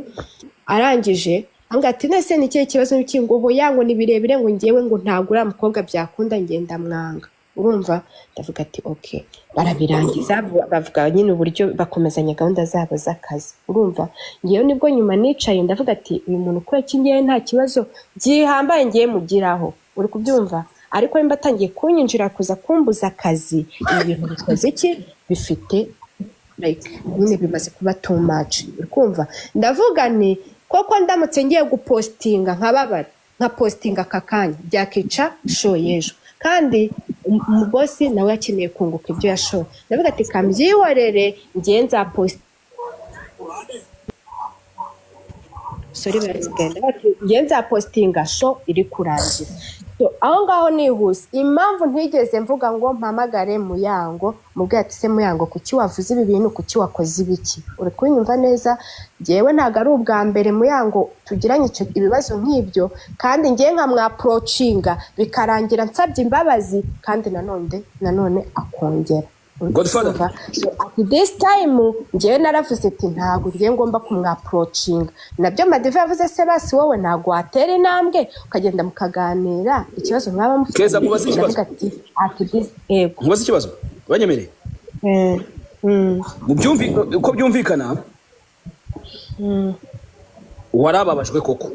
arangije ambwira ati nese ni ikihe kibazo n'iki, ngo hoya, ngo ni birebire, ngo ngewe ngo ntabwo uriya mukobwa byakunda, ngenda mwanga. Urumva, ndavuga ati ok. Barabirangiza, bavuga nyine uburyo bakomezanya gahunda zabo z'akazi. Urumva, ngewe nibwo nyuma nicaye ndavuga ati uyu muntu kubera iki ngewe nta kibazo gihambaye ngiye mugiraho? Uri kubyumva? Ariko nimba atangiye kunyinjira kuza kumbuza akazi, ibi bintu bikoze iki, bifite like nyine bimaze kuba too much. Uri kumva? Ndavuga nti koko ndamutse ngiye gupostinga nkababara, nkapostinga aka kanya, byakica show y'ejo, kandi umubosi nawe akeneye kunguka ibyo yashoye. Ndavuga ati kambyihorere, ngiye nzapost, sorry, baragenda bati ngiye nzapostinga show iri kurangira. So, aho ngaho nihuse, impamvu ntigeze mvuga ngo mpamagare Muyango mubwire ati se Muyango, kuki wavuze ibi bintu, kuki wakoze ibiki? Uri kunyumva neza? Njyewe ntabwo ari ubwa mbere Muyango tugiranye ibibazo nk'ibyo, kandi ngewe nkamwapproachinga bikarangira nsabye imbabazi, kandi nanone akongera. Uri Godfather. kubyumva? So at this time njyewe naravuze ati ntabwo ngiye ngomba kumwapproachinga. Nabyo Madiva yavuze, se basi wowe ntabwo watera intambwe ukagenda mukaganira ikibazo mwaba mufite? Keza, nkubaze ikibazo. Ndavuga ati at this, yego. Nkubaze ikibazo, banyemereye? Mu byumvi uko byumvikana, warababajwe koko.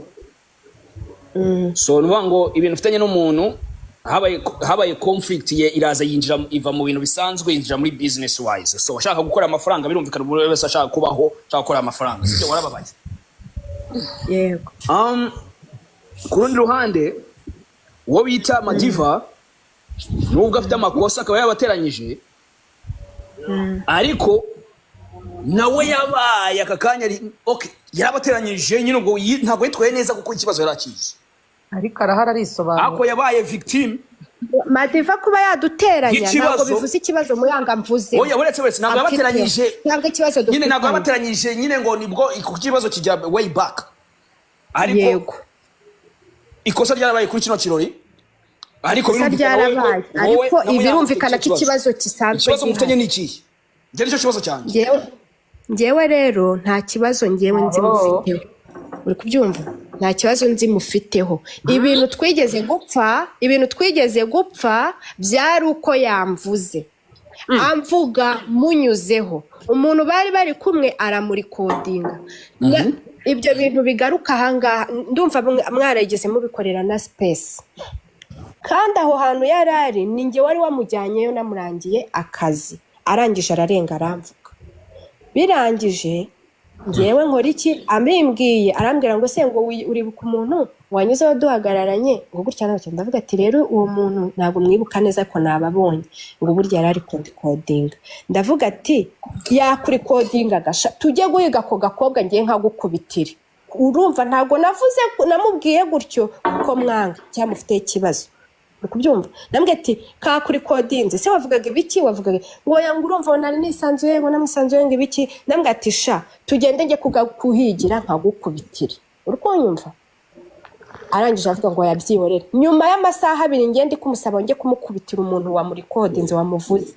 So ni ukuvuga ngo ibintu ufitanye n'umuntu, habaye conflict ye, iraza yinjira, iva mu bintu bisanzwe yinjira muri business wise. So ashaka gukora amafaranga, birumvikana, umuntu wese ashaka kubaho, ashaka gukora amafaranga, sibyo? Warababaye. Yego. Ku rundi ruhande, uwo bita Madiva, nubwo afite amakosa akaba yabateranyije, ariko nawe yabaye aka kanya okay, yarabateranyije nyine, ubwo ntabwo yitwaye neza kuko ikibazo yari akizi. Ariko arahari arisobanura. Ariko yabaye victim Madiva kuba yaduteranya ntabwo y'ikibazo. bivuze ikibazo Muyanga mvuze. Oya, uretse wese ntabwo Afite. yabateranyije. Ntabwo ikibazo nyine ntabwo dufitanye. yabateranyije nyine ngo nibwo, kuko ikibazo kijya way back, ariko ikosa ryarabaye kuri kino kirori, ariko Ikosa birumvikana wowe ko ryarabaye, wowe ariko na Muyango birumvikana mufite ko ikibazo gisanzwe ikibazo mufitanye gihari. ni ikihe? Njye nicyo kibazo cyanjye. Njyewe rero nta kibazo njyewe nzi mufiteho. Uri kubyumva? Nta kibazo nzi mufiteho. Ibintu twigeze gupfa byari uko yamvuze, amvuga munyuzeho, umuntu bari bari kumwe aramurikodinga. Ibyo bintu bigaruka ahangaha, ndumva mwarigeze mubikorera na space, kandi aho hantu yari ari ni njye wari wamujyanyeyo, namurangiye akazi, arangije ararenga aramvuga. Birangije ngewe nkora iki? Abimbwiye arambwira ngo se ngo uribuka umuntu wanyuzeho duhagararanye, ngo gutya na gutya? Ndavuga ati rero uwo muntu ntabwo mwibuka neza, ariko nababonye, ngo burya yari ari kundikodinga. Ndavuga ati yakurikodinga gasha, tujye guhiga ako gakobwa ngiye nkagukubitire. Urumva, ntabwo navuze namubwiye gutyo kuko mwanga cyangwa mufiteho ikibazo. Uri kubyumva? Ndamubwira ati kakurikodinze se, wavugaga ibiki? Wavugaga ngo oya, ngo urumva ngo nari nisanzuye, ngo namusanzuye, ngo ibiki. Ndamubwira ati sha tugende njye kuhigira nkagukubitire. Uri kunyumva? Arangije avuga ngo yabyihorere. Nyuma y'amasaha 2 ngende ndi kumusaba njye kumukubitira umuntu wamurikodinze wamuvuze,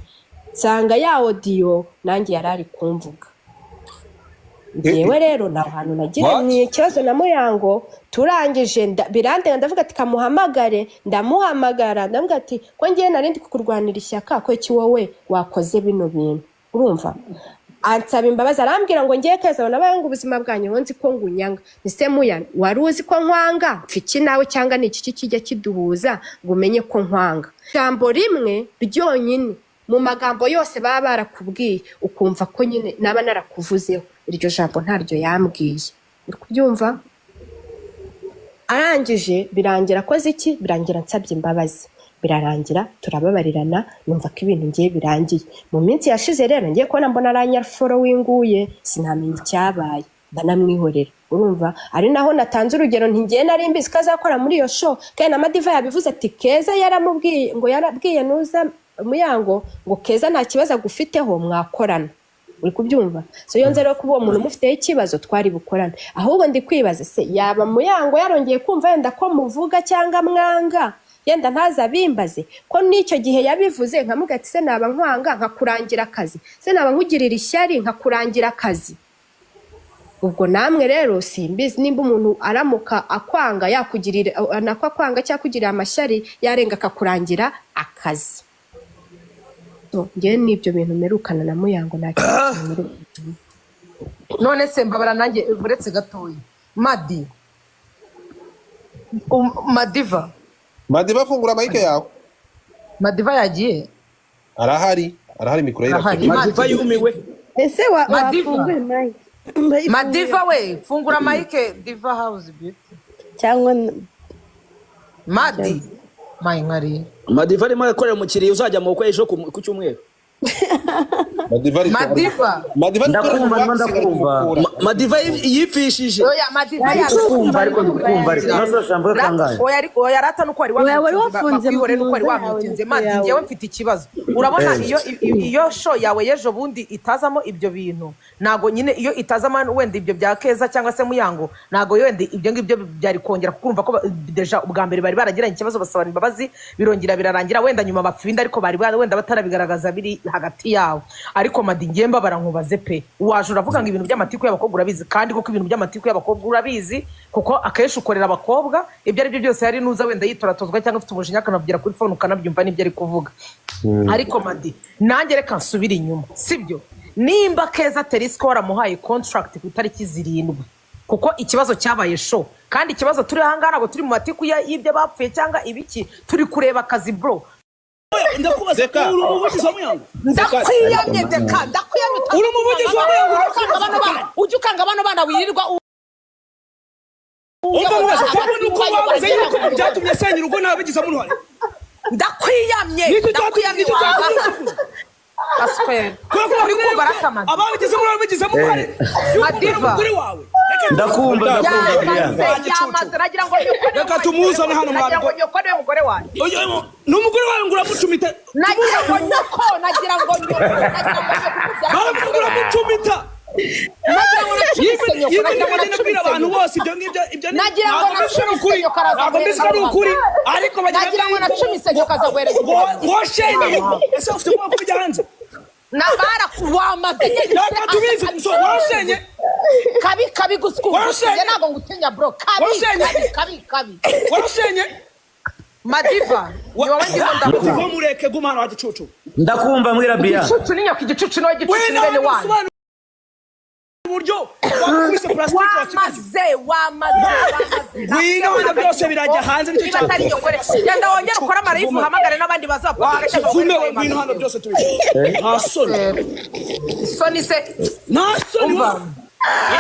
nsanga ya audio nanjye yari ari kumvuga. Ngewe rero nta hantu nagiranye ikibazo na Muyango. Turangije birandenga, ndavuga ati kamuhamagare. Ndamuhamagara, ndavuga ati ko ngewe nari ndi kukurwanira ishyaka, ko iki wowe wakoze bino bintu? Urumva, ansaba imbabazi, arambwira ngo ngewe Keza nabaye ngo ubuzima bwanjye ngo nzi ko ngunyanga. Ese Muya, wari uzi ko nkwanga? Mfa iki nawe, cyangwa ni iki kijya kiduhuza ngo umenye ko nkwanga? Ijambo rimwe ryonyine mu magambo yose baba barakubwiye, ukumva ko nyine naba narakuvuzeho, iryo jambo ntaryo yambwiye. Uri kubyumva? Arangije birangira akoze iki? Birangira nsabye imbabazi, birarangira turababarirana, numva ko ibintu ngiye birangiye. Mu minsi yashize rero ngiye kubona mbona aranyafollowinguye, sinamenya icyabaye, ndanamwihorera. Urumva, ari naho natanze urugero nti ngiye nari mbizi ko azakora muri iyo show, kandi na Madiva yabivuze ati Keza yaramubwiye ngo yarabwiye nuza Muyango ngo Keza nta kibazo agufiteho, mwakorana. Uri kubyumva? So iyo nza rero kuba uwo muntu umufiteho ikibazo, twari bukorane. Ahubwo ndi kwibaza, se yaba Muyango yarongeye kumva yenda ko muvuga cyangwa mwanga, yenda ntaza abimbaze, ko n'icyo gihe yabivuze nkamuga ati se naba nkwanga nkakurangira akazi? Se naba nkugirira ishyari nkakurangira akazi? Ubwo namwe rero simbizi nimba umuntu aramuka akwanga, yakugirira nako akwanga cyangwa akugirira amashyari, yarenga akakurangira akazi. So, njyewe n'ibyo bintu mperukana na Muyango, nta kintu kimperukana. None se mbabara nanjye, uretse gatoya, Madi, Madiva. Madiva, fungura mic yawe. Madiva yagiye. Arahari, arahari, mikoro ye Arahari. irafunguye. Madiva yumiwe. Ese Madiva. wafunguye mic? Ndayifunguye. Madiva we, fungura mic. Diva House Beauty. Cyangwa Madi mayinkari. Madiva arimo arakorera umukiriya uzajya mu bukwe ejo ku cyumweru. Madiva ari Madiva. Madiva ari gukora Ndakumva, waxing, ari ndakumva. kumukura. Madiva yipfishije. Oya, Madiva. Ndakumva, ariko ndikumva, ariko none se mvuge kangahe? Oya, ariko oya rata, nuko wari Oya, wari wamutinze, wafunze bakwihore, nuko wari mu nzu wamutinze. yawe, Madi, yawe. njyewe mfite ikibazo. Urabona, iyo show yawe y'ejo bundi itazamo ibyo bintu, ntago nyine iyo itazamo wenda ibyo bya Keza cyangwa se Muyango, ntago wenda ibyo ngibyo byari kongera, kuko urumva ko déjà ubwa mbere bari baragiranye ikibazo, basabana imbabazi, birongera birarangira, wenda nyuma bapfinda, ariko bari wenda batarabigaragaza biri hagati yabo. Ariko Madi, ngiye mbabara nkubaze pe, waje uravuga ngo ibintu by'amatiku y'abakobwa urabizi, kandi koko ibintu by'amatiku y'abakobwa urabizi, kuko akenshi ukorera abakobwa. Ibyo ari byo byose, hari n'uza wenda yitoratozwa cyangwa afite umujinya, akanavugira kuri phone, ukanabyumva n'ibyo ari kuvuga. Ariko Madi, nanjye reka nsubire inyuma, sibyo? Nimba Keza Terisiko waramuhaye contract ku itariki 7, kuko ikibazo cyabaye show, kandi ikibazo turi ahangaha ntabwo turi mu matiku y'ibyo bapfuye cyangwa ibiki, turi kureba akazi, bro. Ndakubaza. Seka. Uri umuvugizi wa Muyango? Ndakwiyamye, deka, ndakwiyamye. Uri umuvugizi wa Muyango? Ujya ukanga bano bana, ujya ukanga bano bana wirirwa Umva, mubaza ko nuko wabuze yuko mu byatumye asenya urugo nawe bigizemo uruhare. Ndakwiyamye. Nicyo cyatumye, Ndakwiyamye. nicyo cyatumye usakuza. Aswera. Kubera ko Uri kumva arakamana. ababigizemo uruhare, bigizemo uruhare yuko Madiva. umugore wawe. Ndakumva, ndakumva, Brian. Yamaze, yamaze. Nagira ngo nyoko niwe Reka tumuzane hano, nagira ngo mwabwo. nyoko niwe mugore wanjye. Ni umugore wawe ngo uramucumita? Nagira ngo nyoko, nagira ngo nyoko, nagira ngo nyoko ukubyara. Baravuga ngo uramucumita. Nagira ngo nacumise nyoko, Yibwe nagira ngo bagenda kubwira nacumise abantu nyoko. bose ibyo ngibyo, ibyo Nagira ngo ntabwo mbizi ko ari nacumise ukuri. nyoko, araza Ntabwo mbizi ko ari ukuri, ariko bagenda Nagira ngo nacumise nyoko, aza guhereza. Ngo washenye. Ese ufite ubwoba ko bijya hanze? Na wamaze. Reka tubizi. So warashenye? Kabi kabi gusa. Warushenye? Njye ntabwo ngutinya, bro, kabi. Warushenye? Kabi kabi kabi. Warushenye? Madiva, ni wowe ndimo ndavuga. Madiva, mureke, guma hano wa gicucu. Ndakumva, mbwira, Brian. Igicucu ni nyoko, igicucu niwe, gicucu We ni bene nawe wanyu. usobanura uburyo wakubise plastique wa Wamaze, wamaze, wamaze. Ngwino hano, byose birajya hanze, nicyo Niba atari nyoko rero, genda wongere ukore amalive, uhamagare n'abandi bazavuga. Kivume we, ngwino hano byose tubivuge. Nta soni? Soni se? Nta soni? Umva.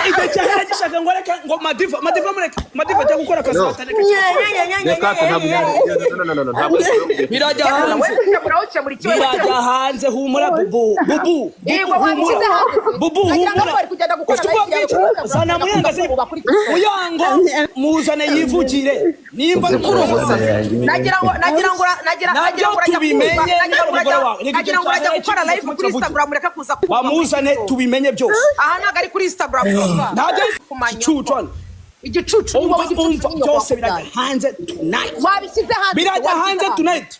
Igihe cyahera gishaka ngo reka ngo Madiva, Madiva, mureke Madiva ajya gukora akazi batareka. Reka ntabwo, no, no, no, no, ntabwo. Birajya hanze. Ukemura ikibazo. Birajya hanze, humura bubu, bubu. Yego, Bubu, wabishyize humura. hanze. Bubu, Nagira ngo humura. bari kugenda gukora Ufite ubwoba live bw'iki? yawe. Zana Muyango aze. Muyango muzane yivugire nimba Kuri umusazi. Nagira ngo nagira ngo nagira Nabyo nagira ngo urajya tubimenye, kumva, nagira ngo n'umugore wawe. Reka nagira ngo urajya icyo gukora cyahera live kuri kivuge. Instagram, reka kuza kumva. Bamuzane tubimenye byose. Aha ntabwo ari kuri Instagram, kuva. Ntabyo. Kumanyoko. Gicucu hano. Igicucu ni Umva, wowe, igicucu umva, ni nyoko byose wakubyaye. birajya hanze tonight. Wabishyize hanze. Birajya Wabishyize hanze tonight.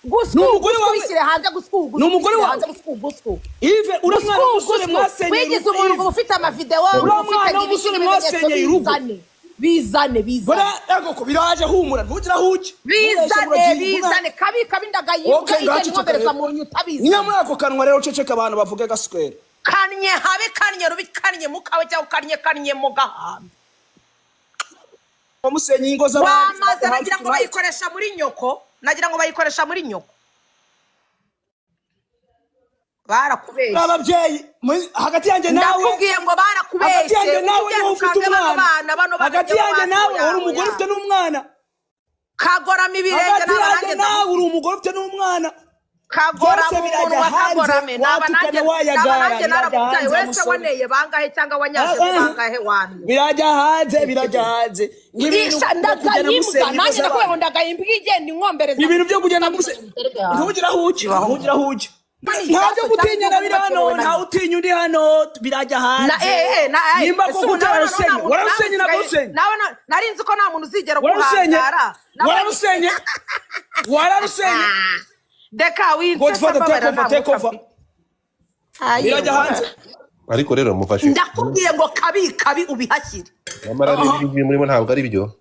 Gusku, Ni umugore gusku wawe. bishyire hanze, gusku, gusku Ni umugore bishyire wawe. hanze, gusku, gusku. Yves, uriya mwana Gusku, w'umusore gusku. mwasenyeye Wigize urugo, umuntu ngo Yves. ufite amavidewo, Uriya ufite mwana ibiki w'umusore n'ibimenyetso, mwasenyeye urugo. bizane, bizane, bizane. Bora ego ko biraje, humura, ntugira aho ujya. Bizane, bizane, kabi kabi, ndagayimbwa Okay, igenda ngaceceka inkomereza rero. mu nyu utabizi. Niyo muri ako kanwa rero, uceceka, abantu bavuge gaswera. Kanye habe, kanye rubi, kanye mukawe, cyangwa kanye kanye mu gahanga. Wamusenye ingo z'abandi. Wamaze, nagira ngo bayikoresha muri nyoko, nagira ngo bayikoresha muri nyoko, barakubeshye. Ababyeyi hagati yanjye nawe, Ndakubwiye ngo hagati barakubeshye. yanjye nawe Ugenda niwe ufite ukange bano umwana. bana, bano bana Hagati njyewe yanjye nawe watoya, uri umugore oya. ufite n'umwana. Kagorama ibirenge. Hagati Naba yanjye nanjye nawe uri umugore ufite n'umwana. Kagorama Byose birajya umunwa, hanze, kagorame. Naba watukana, nanjye, naba wayagara, nanjye birajya naramubyaye hanze, wese. musore. Waneye bangahe cyangwa wanyaje Ah, ah. bangahe wanyu? Birajya hanze, birajya hanze. Nk'ibintu Isha byo kugenda ndagayimbwa musenya ingo nanjye ndakubwiye ngo z'abandi. ndagayimbwa igenda inkombereza. Ibintu byo kugenda musenya, ntugira aho ujya, ntugira aho ujya. Nta byo gutinyana biri hano, ntawe utinya undi hano, birajya Na hanze. eh eh na eh Nimba ese koko ubu nawe noneho utararusenye, nta muntu nawe wararusenye, ntabwo usigaye urusenye. nawe nari nzi ko nta muntu uzigera Wararusenye, guhangara. wararusenye, wararusenye. Deka winsesa, Godfather, take mbabarira, over, nta take mwuka over. mfite. Ayewe. Birajya hanze. Ariko rero mufashe. Ndakubwiye ngo kabi kabi ubihashyire. Nyamara rero ibi ngibi murimo ntabwo ari byo,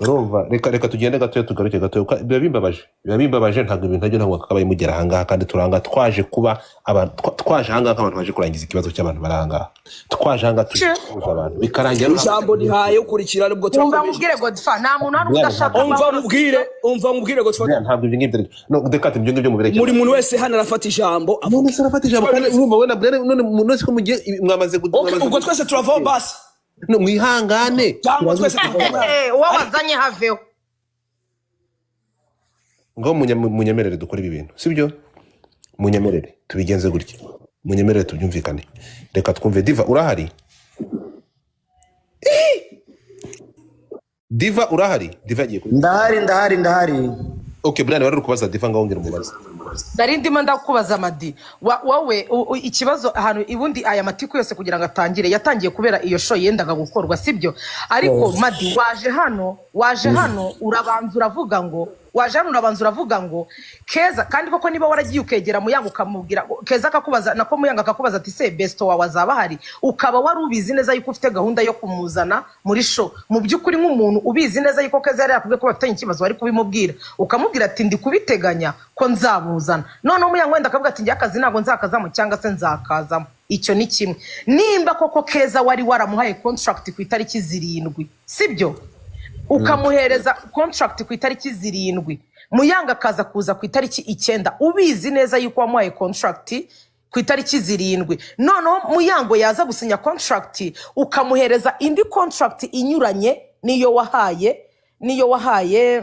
urumva? Reka tugende gatoya, tugaruke gatoya. Biba bimbabaje, biba bimbabaje. Ntabwo ibintu nabyo ntabwo kakabaye mugera ahangaha, kandi turanga twaje kuba abantu twaje ahangaha nk'abantu baje kurangiza ikibazo cy'abantu bari ahangaha. Twaje ahangaha tuje guhuza abantu, bikarangira Ijambo rihaye ukurikira nubwo Umva turakomeje. nkubwire, Godfa, nta muntu hano Brian, udashaka Umva amahoro. mubwire, umva mubwire, Godfather. Ntabwo ibyo ngibyo ari no reka ibyo ngibyo mubirekere. Buri muntu wese hano arafata ijambo None avuge. se arafata ijambo, kandi urumva we na Brian, none none se ko mugiye mwamaze Okay, ubwo twese turavaho basi. No, mwihangane. Cyangwa Tubanze twese tuvuge. tuvaho. Eh, uwo wazanye haveho. Ngo munyemerere dukore ibi bintu, sibyo? Munyemerere tubigenze gutya, munyemerere tubyumvikane. Reka twumve Diva. Urahari Diva? Urahari Diva? Yagiye kuri Ndahari, ndahari, ndahari. Okay, Brian, wari uri kubaza Diva, ngaho ngera umubaze. Nari ndimo ndakubaza, Madi. Wowe ikibazo ahantu ibundi aya matiku yose kugira ngo atangire, yatangiye kubera iyo show yendaga gukorwa, sibyo? Ariko Madi, waje hano urabanza uravuga ngo, waje hano urabanza uravuga ngo Keza, kandi koko niba waragiye ukegera Muyango ukamubwira, Keza akakubaza, nako Muyango akakubaza ati: "Se besto wawe azaba ahari?" Ukaba wari ubizi neza yuko ufite gahunda yo kumuzana muri show. Mu by'ukuri, nk'umuntu ubizi neza yuko Keza yari yakubwiye ko bafitanye ikibazo, wari kubimubwira, ukamubwira ati: "Ndi kubiteganya ko nzabuzana." Noneho Muyango wenda akavuga ati: "Njye akazi ntabwo nzakazamo cyangwa se nzakazamo." Icyo ni kimwe. Nimba koko Keza wari waramuhaye contract ku itariki 7, sibyo? Ukamuhereza contract ku itariki 7, Muyanga akaza kuza ku itariki 9, ubizi neza yuko wamuhaye contract ku itariki 7, noneho Muyango yaza gusinya contract, ukamuhereza indi contract inyuranye niyo wahaye niyo wahaye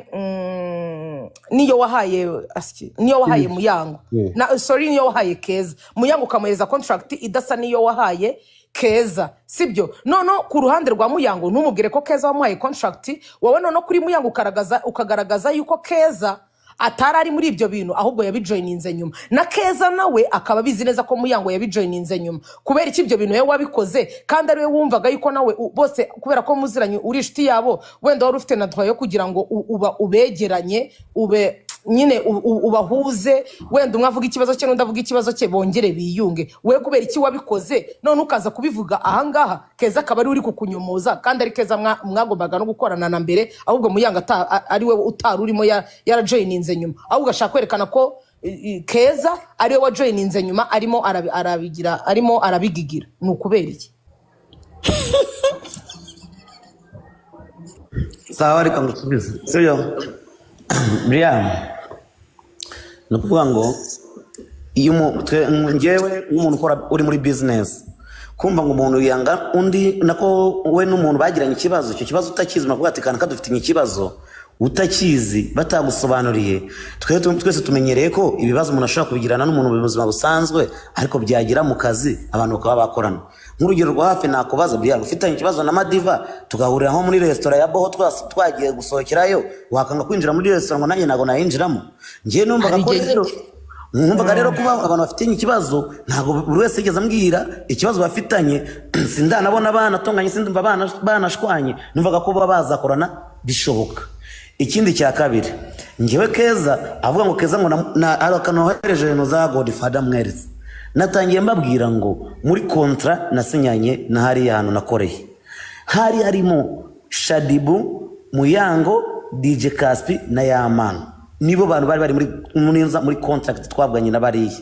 Muyango, na sorry, niyo wahaye Keza. Muyango ukamuhereza contract idasa niyo wahaye Keza, sibyo? Noneho ku ruhande rwa Muyango ntumubwire ko Keza wamuhaye contract wowe. Noneho kuri Muyango ukagaragaza yuko Keza atari ari muri ibyo bintu, ahubwo yabijoyininze nyuma, na Keza nawe akaba abizi neza ko Muyango yabijoyininze nyuma. Kubera iki ibyo bintu wowe wabikoze, kandi ari we wumvaga yuko nawe bose, kubera ko muziranye, uri inshuti yabo, wenda wari ufite na droit yo kugira ngo uba ubegeranye, ube nyine ubahuze, wenda umwe avuga ikibazo cye n'undi avuga ikibazo cye, bongere biyunge? We kubera iki wabikoze, none ukaza kubivuga ahangaha, Keza akaba ari uri kukunyomoza, kandi ari Keza mwagombaga no gukorana na mbere, ahubwo Muyanga ari we utari urimo, yarajoyininze nyuma, ahubwo agashaka kwerekana ko Keza ari we wajoyininze nyuma, arimo arabigira, arimo arabigigira? Ni ukubera iki? Sawa, reka ngusubize, sibyo Brian? Ni ukuvuga ngo iyo njyewe nk'umuntu ukora uri muri business, kumva ngo umuntu yanga undi, nako we n'umuntu bagiranye ikibazo, icyo kibazo utakizi, uravuga ati: "Kanaka dufitanye ikibazo," utakizi, batagusobanuriye. Twese tumenyereye ko ibibazo umuntu ashobora kubigirana n'umuntu mu buzima busanzwe, ariko byagera mu kazi abantu bakaba bakorana. Nk'urugero rwa hafi nakubaza, Brian, ufitanye ikibazo na Madiva, tugahurira nko muri resitora ya Boho, twagiye gusohokerayo, wakanga kwinjira muri resitora ngo nanjye ntabwo nayinjiramo? Njyewe numvaga Hari ko igihe rero numvaga rero kuba abantu bafitanye ikibazo, ntabwo buri wese yigeze ambwira ikibazo bafitanye, sindanabona banatonganye, sindumva banashwanye, numvaga ko baba bazakorana bishoboka. Ikindi cya kabiri Ngewe Keza avuga ngo Keza ngo hari akantu wohereje ibintu za Godfather mweretse. Natangiye mbabwira ngo muri contrat nasinyanye na hariya hantu nakoreye, hari harimo Shaddyboo, Muyango, DJ Caspi na Yamana. Nibo bantu bari bari muri contract twavuganye na bariya.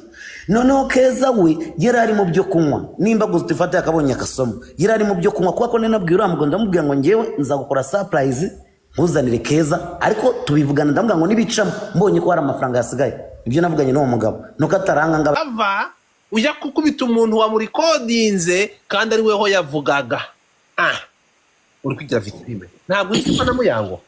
Noneho Keza we yari ari mu byo kunywa, nimba gusa ifata yakabonye akasomo, yari ari mu byo kunywa, kuko ninabwiye uriya mugabo, ndamubwira ngo ngewe nzagukora surprise nkuzanire Keza, ariko tubivugana, ndamubwira ngo nibicamo mbonye ko hari amafaranga yasigaye. Ibyo navuganye n'uwo mugabo nuko ataranga ngo Ava ujya gukubita umuntu wamurikodinze kandi ari weho yavugaga. Ah, uri kwigira victime. Ntabwo uzi upfa na Muyango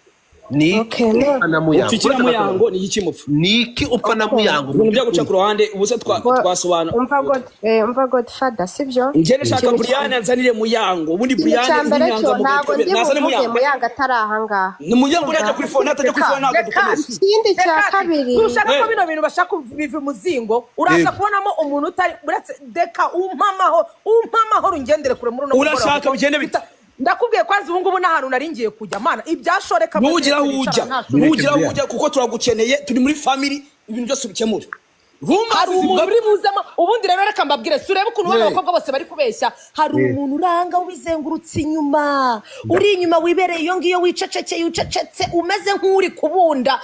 ni iki? Okay, no. Upfa na Muyango. Upfa iki na Muyango? Ni iki mupfa? Ni iki upfa na Muyango? Ibintu byo guca ku ruhande, ubu se twasobanura? Umva God, umva Godfather, sibyo? Njye ndashaka Ikintu Brian anzanire Muyango. Ubundi Ikintu Brian cya mbere cyo, inyangamugayo ntabwo twemera. ndi Nazane buvuge Muyango. Muyango atari ahangaha. Ni Muyango najya kuri phone, natajya kuri phone ntabwo Reka. dukomeza. Ikindi cya Reka, kabiri, ntushaka ko Eh. bino bintu bashaka biva umuzingo, uraza kubonamo umuntu utari uretse. Deka, umpa amahoro, umpa amahoro, ungendere kure muri uno mugoroba. Urashaka bigende bite? Ndakubwiye kwanza ubu ngubu n'ahantu nari ngiye kujya, mana, ibyashoreka. Ntugira aho ujya, ntugira aho ujya, kuko turagukeneye, turi muri family, ibintu byose ubikemura. Rumors Hari umuntu zivuga uri buzemo ubundi. Rero reka mbabwire, si urebe ukuntu bano bakobwa bose bari kubeshya. Hari umuntu uranga ubizengurutse inyuma, uri inyuma, wibereye iyo ngiyo, wicecekeye, ucecetse, umeze nk'uri kubunda.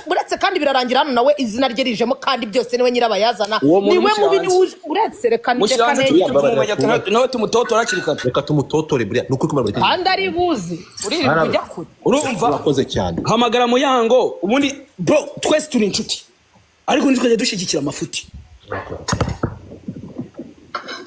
Uretse kandi birarangira hano nawe izina rye rijemo, kandi byose niwe nyirabayazana. Uwo muntu Niwe mushyira mubi hanze. niwe uretse reka Mushyira reka hanze. negere. Tumumenya, nawe tumutotora hakiri kare. Reka tumutotore buriya, ni ukuri kumara. Kandi ari buzi uririrwa ujya kure. Urumva? Urakoze cyane. Hamagara Muyango. Ubundi bro, twese turi inshuti, ariko ntitwajya dushyigikira amafuti.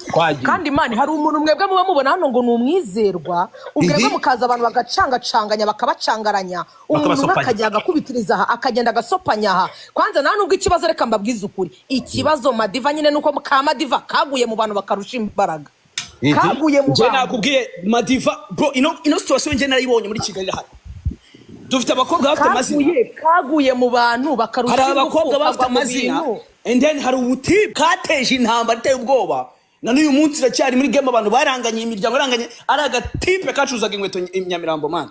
Twagiye. Kandi mani, hari umuntu mwebwe muba mubona hano ngo ni umwizerwa, ubwebwe mukaza abantu bagacangacanganya, bakabacangaranya, umuntu umwe Bakabasopanya. akajya agakubitiriza aha, akagenda agasopanya aha. Kwanza nta nubwo ikibazo, reka mbabwize ukuri, ikibazo Madiva nyine nuko ka Madiva kaguye mu bantu bakarusha imbaraga, kaguye mu Njye bantu. nakubwiye Madiva bro, ino situation njye narayibonye muri Kigali irahari. Dufite abakobwa bafite amazina. Kaguye mu bantu bakarusha Hari ingufu, abakobwa bafite kagwa mu amazina bintu. And then hari ubutipe kateje intambara iteye ubwoba, na n'uyu munsi iracyari muri game. Abantu baranganye, imiryango yaranganye, ari agatipe kacuruzaga inkweto i Nyamirambo man.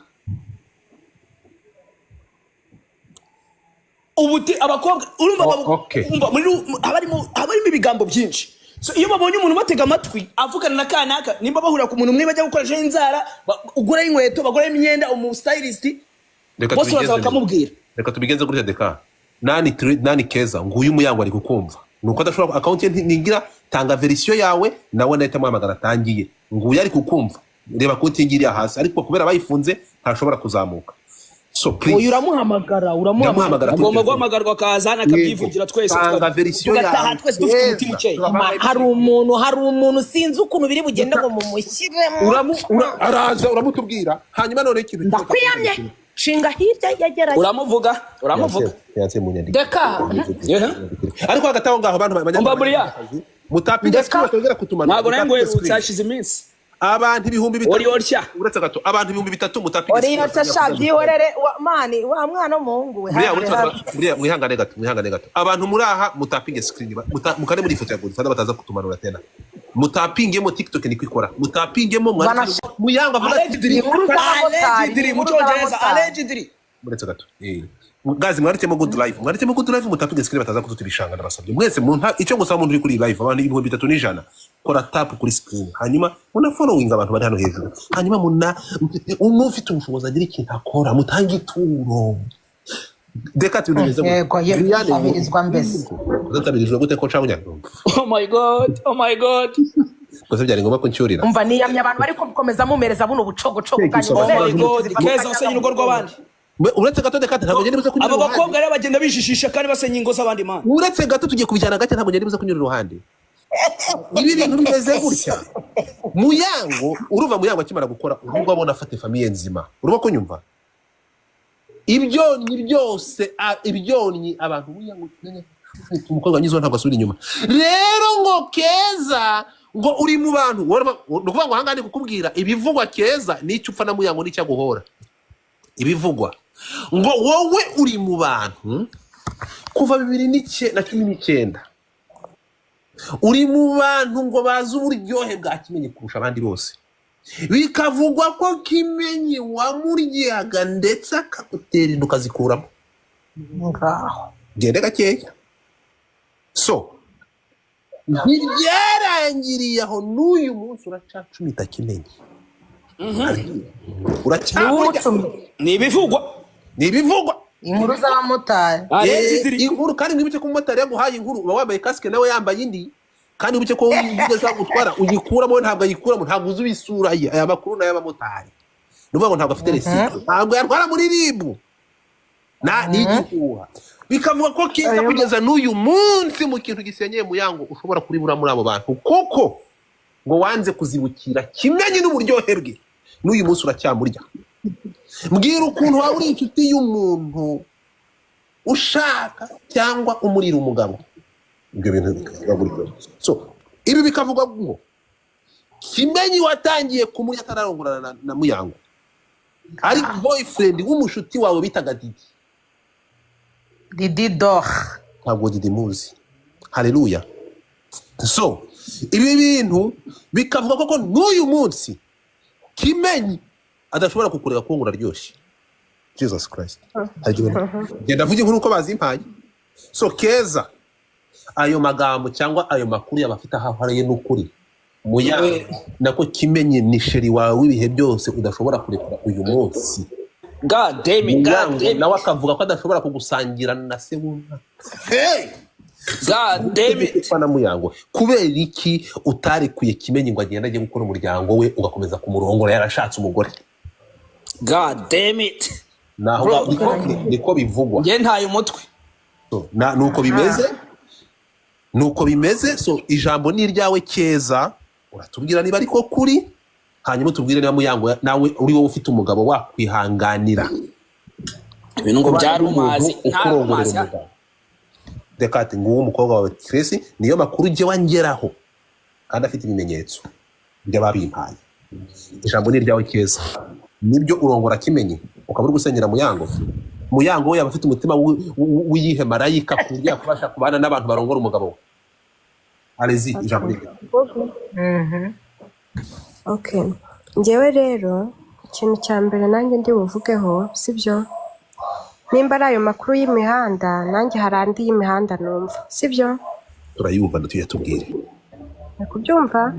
Ubuti abakobwa urumva Oh, okay. urumva muri haba harimo ibigambo byinshi. So iyo babonye umuntu batega amatwi avugana na kanaka, nimba bahurira ku muntu umwe bajya gukoresha inzara, ugurayo inkweto, bagurayo imyenda, umu stylist, Reka bose baza tubigenze. bakamubwira. Reka tubigenze gutya. Deka nani nani Keza, nguyu Muyango ari kukumva, nuko adashobora account ye ntigira. Tanga version yawe, nawe nahita amuhamagara. Atangiye, nguyu ari kukumva. Reba konti ye ngiriya hasi, ariko kubera bayifunze ntashobora kuzamuka. So please. Uyu uramuhamagara, uramuhamagara. Ndamuhamagara kuri Agomba telefone. guhamagarwa akaza hano akabyivugira, twese Tanga version tugataha yawe. twese dufite umutima Keza. ukeye. Hari umuntu, hari umuntu, sinzi ukuntu biri bugende ngo mumushyiremo. Araza uramutubwira. Hanyuma none ikintu Ndakwiyamye, nshinga hirya yegeranye. Uramuvuga, uramuvuga. Yanse mu nyandiko. Deka. Yeah. Ariko hagati aho ngaho, abantu Umva buriya. Mutapinga Ndeka. screen batongera kutumanura. Ntabwo nawe Mutapinge nguherutse, screen. hashize iminsi. Abantu 3000. Ori orya. Uretse gato, abantu 3000 mutapinge screen. Oriyotse sha, byihorere mani wa mwana w'umuhungu we. Buriya Hafi uretse hafi. Buriya mwihangane gato, mwihangane gato. Abantu muri aha mutapinge screen, mukane muri ifoto ya Godfather bataza kutumanura tena. Mutapingemo, TikTok niko ikora. Mutapingemo mwandike Muyango avuga ati Allegedly. Inkuru z'abamotari, Allegedly mu inkuru cyongereza. z'abamotari. Allegedly. Uretse gato. Gazi, mwanditsemo good life, mwanditsemo good life, mutapinge screen bataza kututa ibishanga. Ndabasabye mwese mu icyo ngusaba, umuntu uri kuri live, abantu 3100, kora tap kuri screen, hanyuma muna following abantu bari hano hejuru, hanyuma muna ufite ubushobozi agira ikintu akora, mutange ituro. Deka ati ibintu bimeze gutya. Yego ye. Brian, Gusamirizwa mbese. Uzatabirijwe gute ko cabunya? Oh my God, oh my God. Gusa byari ngombwa ko ncyurira. Umva, niyamye abantu bari gukomeza mumereza buno bucogocogo Thank you so bwanyu. much. Oh my God. Keza usenya urugo rw'abandi. Uretse gato, Deka, ntabwo ngenda buze kunyura Aba iruhande. bakobwa rero bagenda bijijisha kandi basenya ingo z'abandi man. Uretse gato, tugiye kubijyana gake, ntabwo ngenda buze kunyura iruhande. Ibi bintu bimeze gutya. Muyango, urumva, Muyango akimara gukora urugo abona afate famille nzima, urumva ko nyumva ibyonnyi byose, ibyonnyi abantu. Muyango umukobwa wanyuzeho ntabwo asubira inyuma. Rero ngo Keza ngo uri mu bantu ni ukuvuga ngo ahangaha ni kukubwira ibivugwa. Keza n'icyo upfa na Muyango n'icyo aguhora. Ibivugwa ngo wowe uri mu bantu kuva 2019, uri mu bantu ngo bazi uburyohe bwa Kimenyi kurusha abandi bose. Bikavugwa ko Kimenyi wamuryaga ndetse akagutera inda ukazikuramo. Ngaho. Gende gakeya. So ntibyarangiriye aho, n'uyu munsi uracacumita Kimenyi. Niwe. Uracyamurya. Umucumi. Ni ibivugwa. Ni ibivugwa. Inkuru z'abamotari. Allegedly. Inkuru kandi mwibuke ko umumotari yaguhaye inkuru uba wambaye kasike, nawe yambaye indi. Kandi wibuke ko ugeze aho gutwara uyikuramo, we ntabwo ayikuramo, ntabwo uzi isura ye. Aya makuru ni ay'abamotari. Ni ukuvuga ngo ntabwo afite receipt, ntabwo yatwara muri RIB na ni igihuha. Bikavuga ko Keza kugeza n'uyu munsi mu kintu gisenyeye Muyango ushobora kuribura muri abo bantu, kuko ngo wanze kuzibukira Kimenyi n'uburyohe bwe, n'uyu munsi uracyamurya. Mbwira ukuntu waba uri inshuti y'umuntu ushaka cyangwa umurira umugabo, ibyo bintu bikavuga gutyo. So ibi bikavuga ngo Kimenyi watangiye kumurya atararongorana na Muyango, ari boyfriend w'umushuti wawe bitaga Didi. Didi dor. Ntabwo Didi muzi, haleluya. So ibi bintu bikavuga koko n'uyu munsi Kimenyi adashobora kukureba kuko ngo uraryoshye. Jesus Christ. Hari igihe genda avuge inkuru uko bazimpaye. So Keza, ayo magambo cyangwa ayo makuru yaba afite aho ahariye n'ukuri? Muya nako Kimenyi ni chéri wawe w'ibihe byose udashobora kurekura uyu munsi. God damn it, God Muyango damn nawe it. akavuga ko adashobora kugusangira na se w'umwana. Hey! God damn it. Upfa na Muyango, kubera iki utarekuye Kimenyi ngo agende ajye gukora umuryango we, ugakomeza kumurongora yarashatse umugore? God damn it. Naho Bro. niko bivugwa. Njye ntaye umutwe. So, nuko bimeze, nuko bimeze. So ijambo ni iryawe Keza, uratubwira niba ariko kuri, hanyuma utubwire niba Muyango nawe uri wowe ufite umugabo wakwihanganira Ibintu ngo kubana byari n'umuntu umazi nta ukurongorera rumazi. umugabo. Reka ati nguwo umukobwa wawe Tracy, niyo makuru ujye wangeraho kandi afite ibimenyetso by'ababimpaye. Ijambo ni iryawe Keza. Nibyo, urongora Kimenyi ukaba uri gusenyera Muyango? Muyango we yaba afite umutima w'iyihe marayika ku buryo yakubasha kubana n'abantu barongora umugabo we? Arezi, ijambo ni iryawe. Okay. Njyewe rero ikintu cya mbere nanjye ndi buvugeho, sibyo? Nimba ari ayo makuru y'imihanda, nanjye hari andi y'imihanda numva, sibyo? Turayumva, tujye tubwire. Uri kubyumva?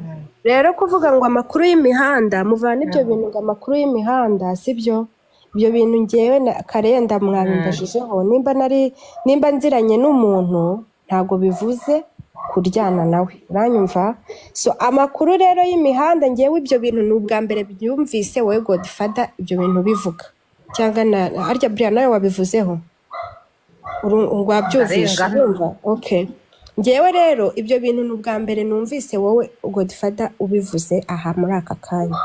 Rero kuvuga ngo amakuru y'imihanda, muvana ibyo bintu ngo amakuru y'imihanda, sibyo? Ibyo bintu ngewe na karenda mwabimbajijeho, nimba nari nimba nziranye n'umuntu ntabwo bivuze kuryana nawe, uranyumva? So amakuru rero y'imihanda, ngewe ibyo bintu ni ubwa mbere byumvise wowe Godfather ibyo bintu bivuga, cyangwa na harya buriya nawe wabivuzeho, wabyumvishe? Ndarenga. Urumva? Okay, ngewe rero ibyo bintu ni ubwa mbere numvise wowe Godfather ubivuze aha muri aka kanya.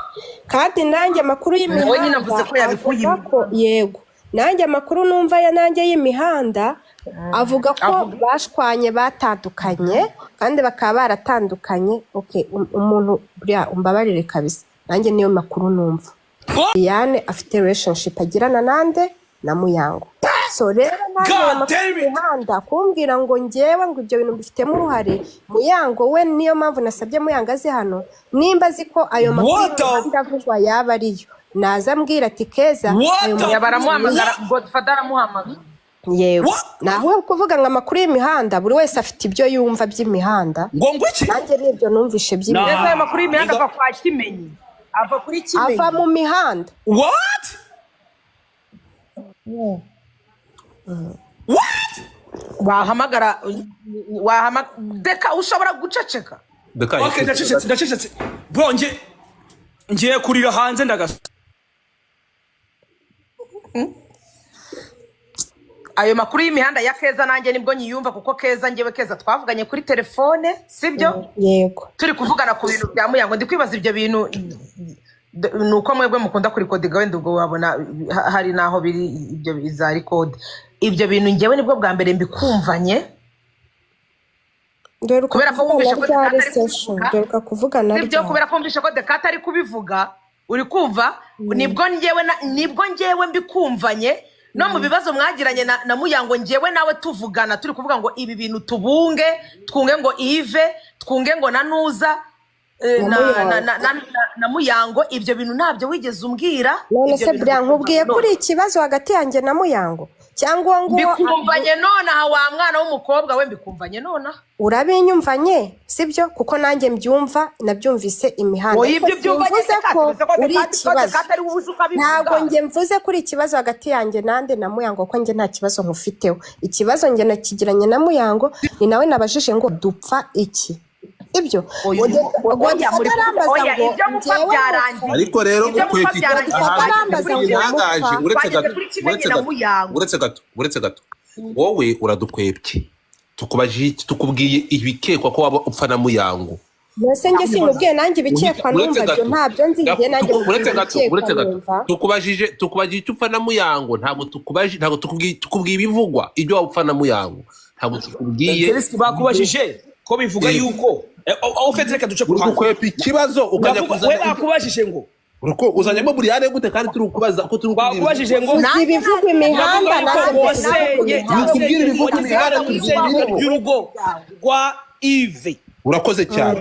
Kandi nanjye amakuru Wowe nyine y'imihanda avuze ko yabikuye avuga ko, yego, nanjye amakuru numva ya nanjye y'imihanda avuga ko Avuga. bashwanye, batandukanye, kandi bakaba baratandukanye. Okay, umuntu buriya umbabarire kabisa, nanjye niyo makuru numva. Diane afite relationship agirana nande? Na Muyango. So rero nanjye aya God makuru damn it. y'imihanda kumbwira ngo ngewe ngo ibyo bintu mbifitemo uruhare, Muyango we, niyo mpamvu nasabye Muyango azi hano, nimba azi ko ayo makuru What the y'imihanda avugwa yaba ariyo, naza ambwira ati Keza, What ayo the Ya, baramuhamagara. What? Godfather aramuhamagara. Yewe. What? Naho kuvuga ngo amakuru y'imihanda, buri wese afite ibyo yumva by'imihanda. Ngo iki? Nanjye nibyo numvishe by'imihanda. Neza, ayo makuru y'imihanda Niga- ava kwa Kimenyi, ava kuri Kimenyi. Ava mu mihanda. What? What? Wahamagara deka ushobora guceceka. Reka. Okay, ndacecetse, ndacecetse. Bro, nge ngiye kurira hanze ndagasa. Ayo makuru y'imihanda ya Keza nanjye nibwo nyiyumva, kuko Keza, ngewe Keza twavuganye kuri telefone, sibyo? Yego. Turi kuvugana ku bintu bya Muyango, ndi kwibaza ibyo bintu ni uko mwebwe mukunda kurikodinga, wenda ubwo wabona hari n'aho biri ibyo za record. Ibyo bintu ngewe nibwo bwa mbere mbikumvanye. Duheruka Kubera ko kuvugana wumvishe ko ryari Dekate ari session? kubivuga. Duheruka kuvugana Sibyo? ryari? Kubera ko wumvishe ko Dekate ari kubivuga, uri kumva, nibwo ngewe mbikumvanye no mu bibazo mwagiranye na Muyango. Ngewe nawe tuvugana turi kuvuga ngo ibi bintu tubunge, twunge ngo Ive, twunge ngo na Nuza Na na, Muyango. na Muyango. Ibyo bintu ntabyo wigeze umbwira. None Ibyo se bintu buriya nkubwiye none. kuri ikibazo hagati yanjye na Muyango? Cyangwa uwo nguwo Mbikumvanye nonaha, wa mwana w'umukobwa we, mbikumvanye nonaha. Urabinyumvanye, sibyo? Kuko nanjye mbyumva, nabyumvise imihanda. Oya, Ariko ibyo ubyumvanye simvuze se ko kati ko uri ikibazo. Atari wowe uje ukabivuga. Ntabwo njye mvuze kuri ikibazo hagati yanjye nande na Muyango, ko njye nta kibazo nkufiteho. Ikibazo njye nakigiranye na Muyango, ni nawe nabajije ngo dupfa iki? Ibyo Oya, oya, muri Godfather arambaza oya, ngo ibyo mupfa njyewe byarangiye. Ariko rero Ibyo mupfa ukweka byarangiye. Godfather arambaza ngo intangaje mupfa. Uretse Twageze gato kuri Kimenyi uretse na gato Muyango. Uretse gato, uretse gato, wowe uradukwebye. Tukubajije iki? Tukubwiye ibikekwa ko waba upfa na Muyango. Mbese njye sinkubwiye nanjye ibikekwa Uretse numva gato. ibyo ntabyo nzi njye nanjye. Uretse gato, Ibikekwa uretse gato. numva. Tukubajije icyo upfa na Muyango. Ntabwo tukubajije, ntabwo tukubwiye, tukubwiye ibivugwa, ibyo waba upfa na Muyango. Ntabwo tukubwiye. Keresi bakubajije ko bivuga yuko aho ufite, reka duce ku Uri ruhande. gukwepa ikibazo ukajya Ndavuga, we kuzana bakubajije ngo uzanyemo buriyane gute kandi turi kubaza ko turi kubwira Bakubajije ngo Uzi ibivugwa imihanda, Bavuga yuko nanjye wasenye nawe. Nikubwira ibivugwa wagize imihanda, mu isenyuka tubwire. ry'urugo rwa Yves. Urakoze cyane.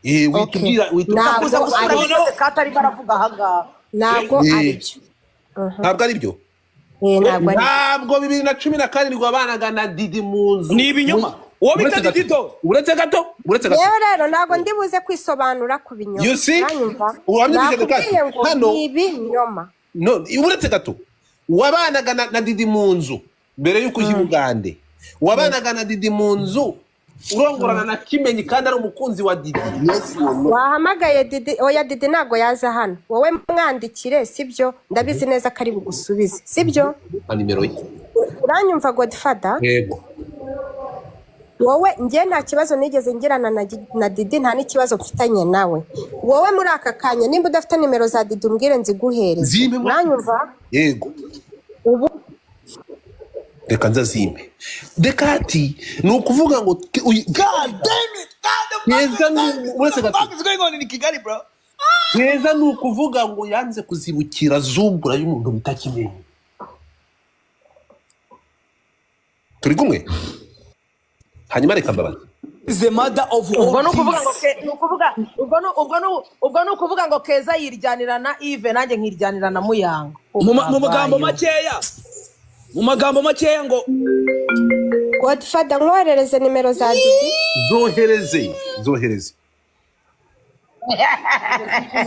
Witubwira, witubwira. Ntabwo Kuza gusura ari byose kati arimo aravuga ahangaha. Ntabwo ari byo. Ntabwo ari byo. Ntabwo ari byo. Ntabwo 2017 wabanaga na Didi mu nzu. Ni ibinyoma. Uwo bita Uretse gato. Didito. Uretse gato, uretse gato. Yewe rero ntabwo ndi buze kwisobanura ku binyoma. You see? Uranyumva? Uramye Nakubwiye ngo Hano ni ibinyoma. No, uretse gato, wabanaga na Didi mu nzu mbere y'uko ujya i Bugande. Wabanaga na Didi mu nzu, urongorana na Kimenyi kandi ari umukunzi wa Didi. Yes or no? Wahamagaye Didi? Oya, Didi ntabwo yaza hano. Wowe mwandikire, sibyo? Ndabizi neza ko ari bugusubize, sibyo? Nka nimero ye. Uranyumva, Godfather? Yego. Wowe, njye nta kibazo nigeze ngirana na Didi, nta n'ikibazo mfitanye nawe. Wowe muri aka kanya, nimba udafite nimero za Didi, umbwire nziguhereze. Zimpe. Uranyumva? Yego. Ubu Reka nza zimpe. Dekati ni ukuvuga ngo God damn it! God the fuck, Keza ni uretse gato. fuck is going on in Kigali, bro? Keza ni ukuvuga ngo yanze kuzibukira zumbura y'umuntu bita Kimenyi. Turi kumwe? Hanyuma reka mbabaze. The mother of Ubwo all ni ukuvuga ngo thieves. ni ukuvuga ubwo ni ukuvuga ngo Keza yiryanira na Yves, nanjye nkiryanira na Muyango. Mu magambo makeya, mu magambo makeya ngo Godfather, nkoherereze nimero za Didi? Zohereze, zohereze,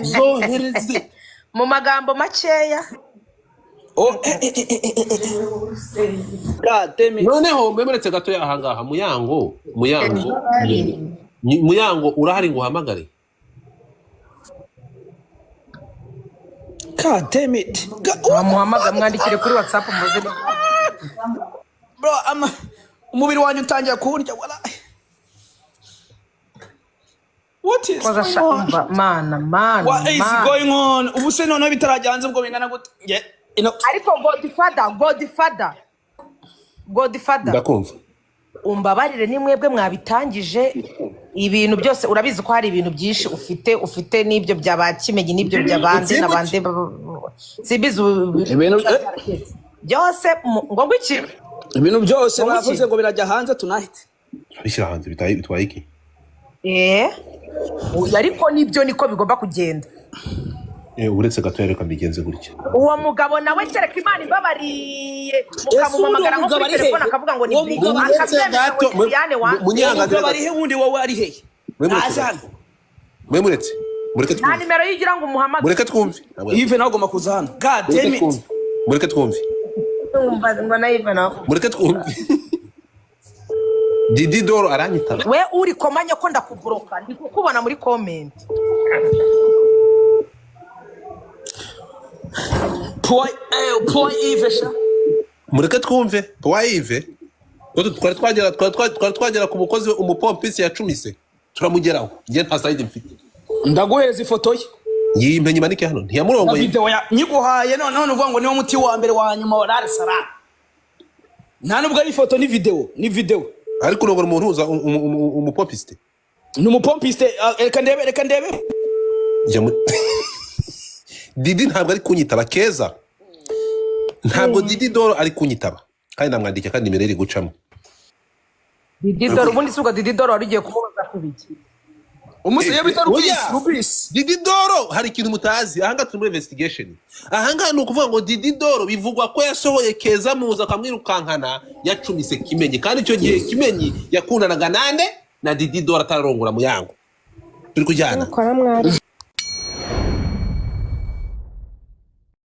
zohereze. Mu magambo makeya. Oh, eh, eh, eh, eh, eh, eh. God damn it. Noneho mwemeretse gato ahangaha, Muyango, Muyango, Muyango, urahari ngo uhamagare? God damn it. God, what the Wamuhamagara, fuck? mwandikire kuri WhatsApp muze. Bro, umubiri wanjye utangiye kuwurya wala. What is Koza going sha on? umva mana mana What is mana. going on? Ubu se noneho bitarajya hanze ubwo bingana gute? Nge, Ariko Godfather, Godfather, Godfather, Ndakumva. umbabarire, ni mwebwe mwabitangije ibintu byose. Urabizi ko hari ibintu byinshi ufite n'ibyo bya ba Kimenyi n'ibyo bya bande na bande, simbizi Ibintu byose ngo iki? Ibintu byose Ngo iki? bavuze ngo birajya hanze tonight. Bishyira hanze bitwaye iki? Oya, ariko nibyo niko bigomba kugenda. Uretse gato, reka mbigenze gutya. Uwo mugabo nawe, kereka Imana ibabariye, Ese ubundi mukamuhamagara uwo nko mugabo kuri ari telefone hehe? akavuga ngo ni Uwo Big mugabo Uretse akabyemera ngo gato ni Brianne wanze. Uwo munyihanganire mugabo ari gato. he wundi? Wowe ari hehe? Mwe muretse Naze gato. hano. Mwe muretse, mureke Nta twumve. nimero yigira ngo umuhamagare. Mureke twumve. Yves nawe agomba kuza hano. God Mureke damn it. twumve, mureke twumve. Ngo na Yves nawe. Mureke twumve. Didi Doro aranyitaba. We uri komanya ko ndakuburoka, ndi kukubona muri comment. Poor Yves sha. Mureke twumve wayive twari twagera ku mukozi we, umupompisi yacumise, turamugeraho. Njye nta side mfite. Ndaguhereza ifoto ye. Yimpe nyimanike hano. Na Ntiyamurongoye. video ya nyiguhaye none none uvuga ngo niwo muti wa mbere wa nyuma wa Sara. Nta nubwo ari ifoto, ni video, ni video. Ariko urongora umuntu uza umupompiste? Ni umupompiste. Reka ndebe, reka ndebe. Jya Didi ntabwo ari kunyitaba. Keza, ntabwo Didi Doro ari kunyitaba kandi namwandikiye kandi nimero iri gucamo. Didi Doro ubundi si ubwo Didi Doro wari ugiye kumubaza ku biki? Umunsi iyo bita Rubisi. Oya. Rubisi. Dididoro, hari ikintu mutazi ahangaha, turi muri investigation ahangaha. Ni ukuvuga ngo Dididoro bivugwa ko yasohoye Keza muza akamwirukankana, yacumise Kimenyi, kandi icyo gihe Kimenyi yakundanaga nande? Na Dididoro, atararongora Muyango. Turi kujyana? Mukora mwari.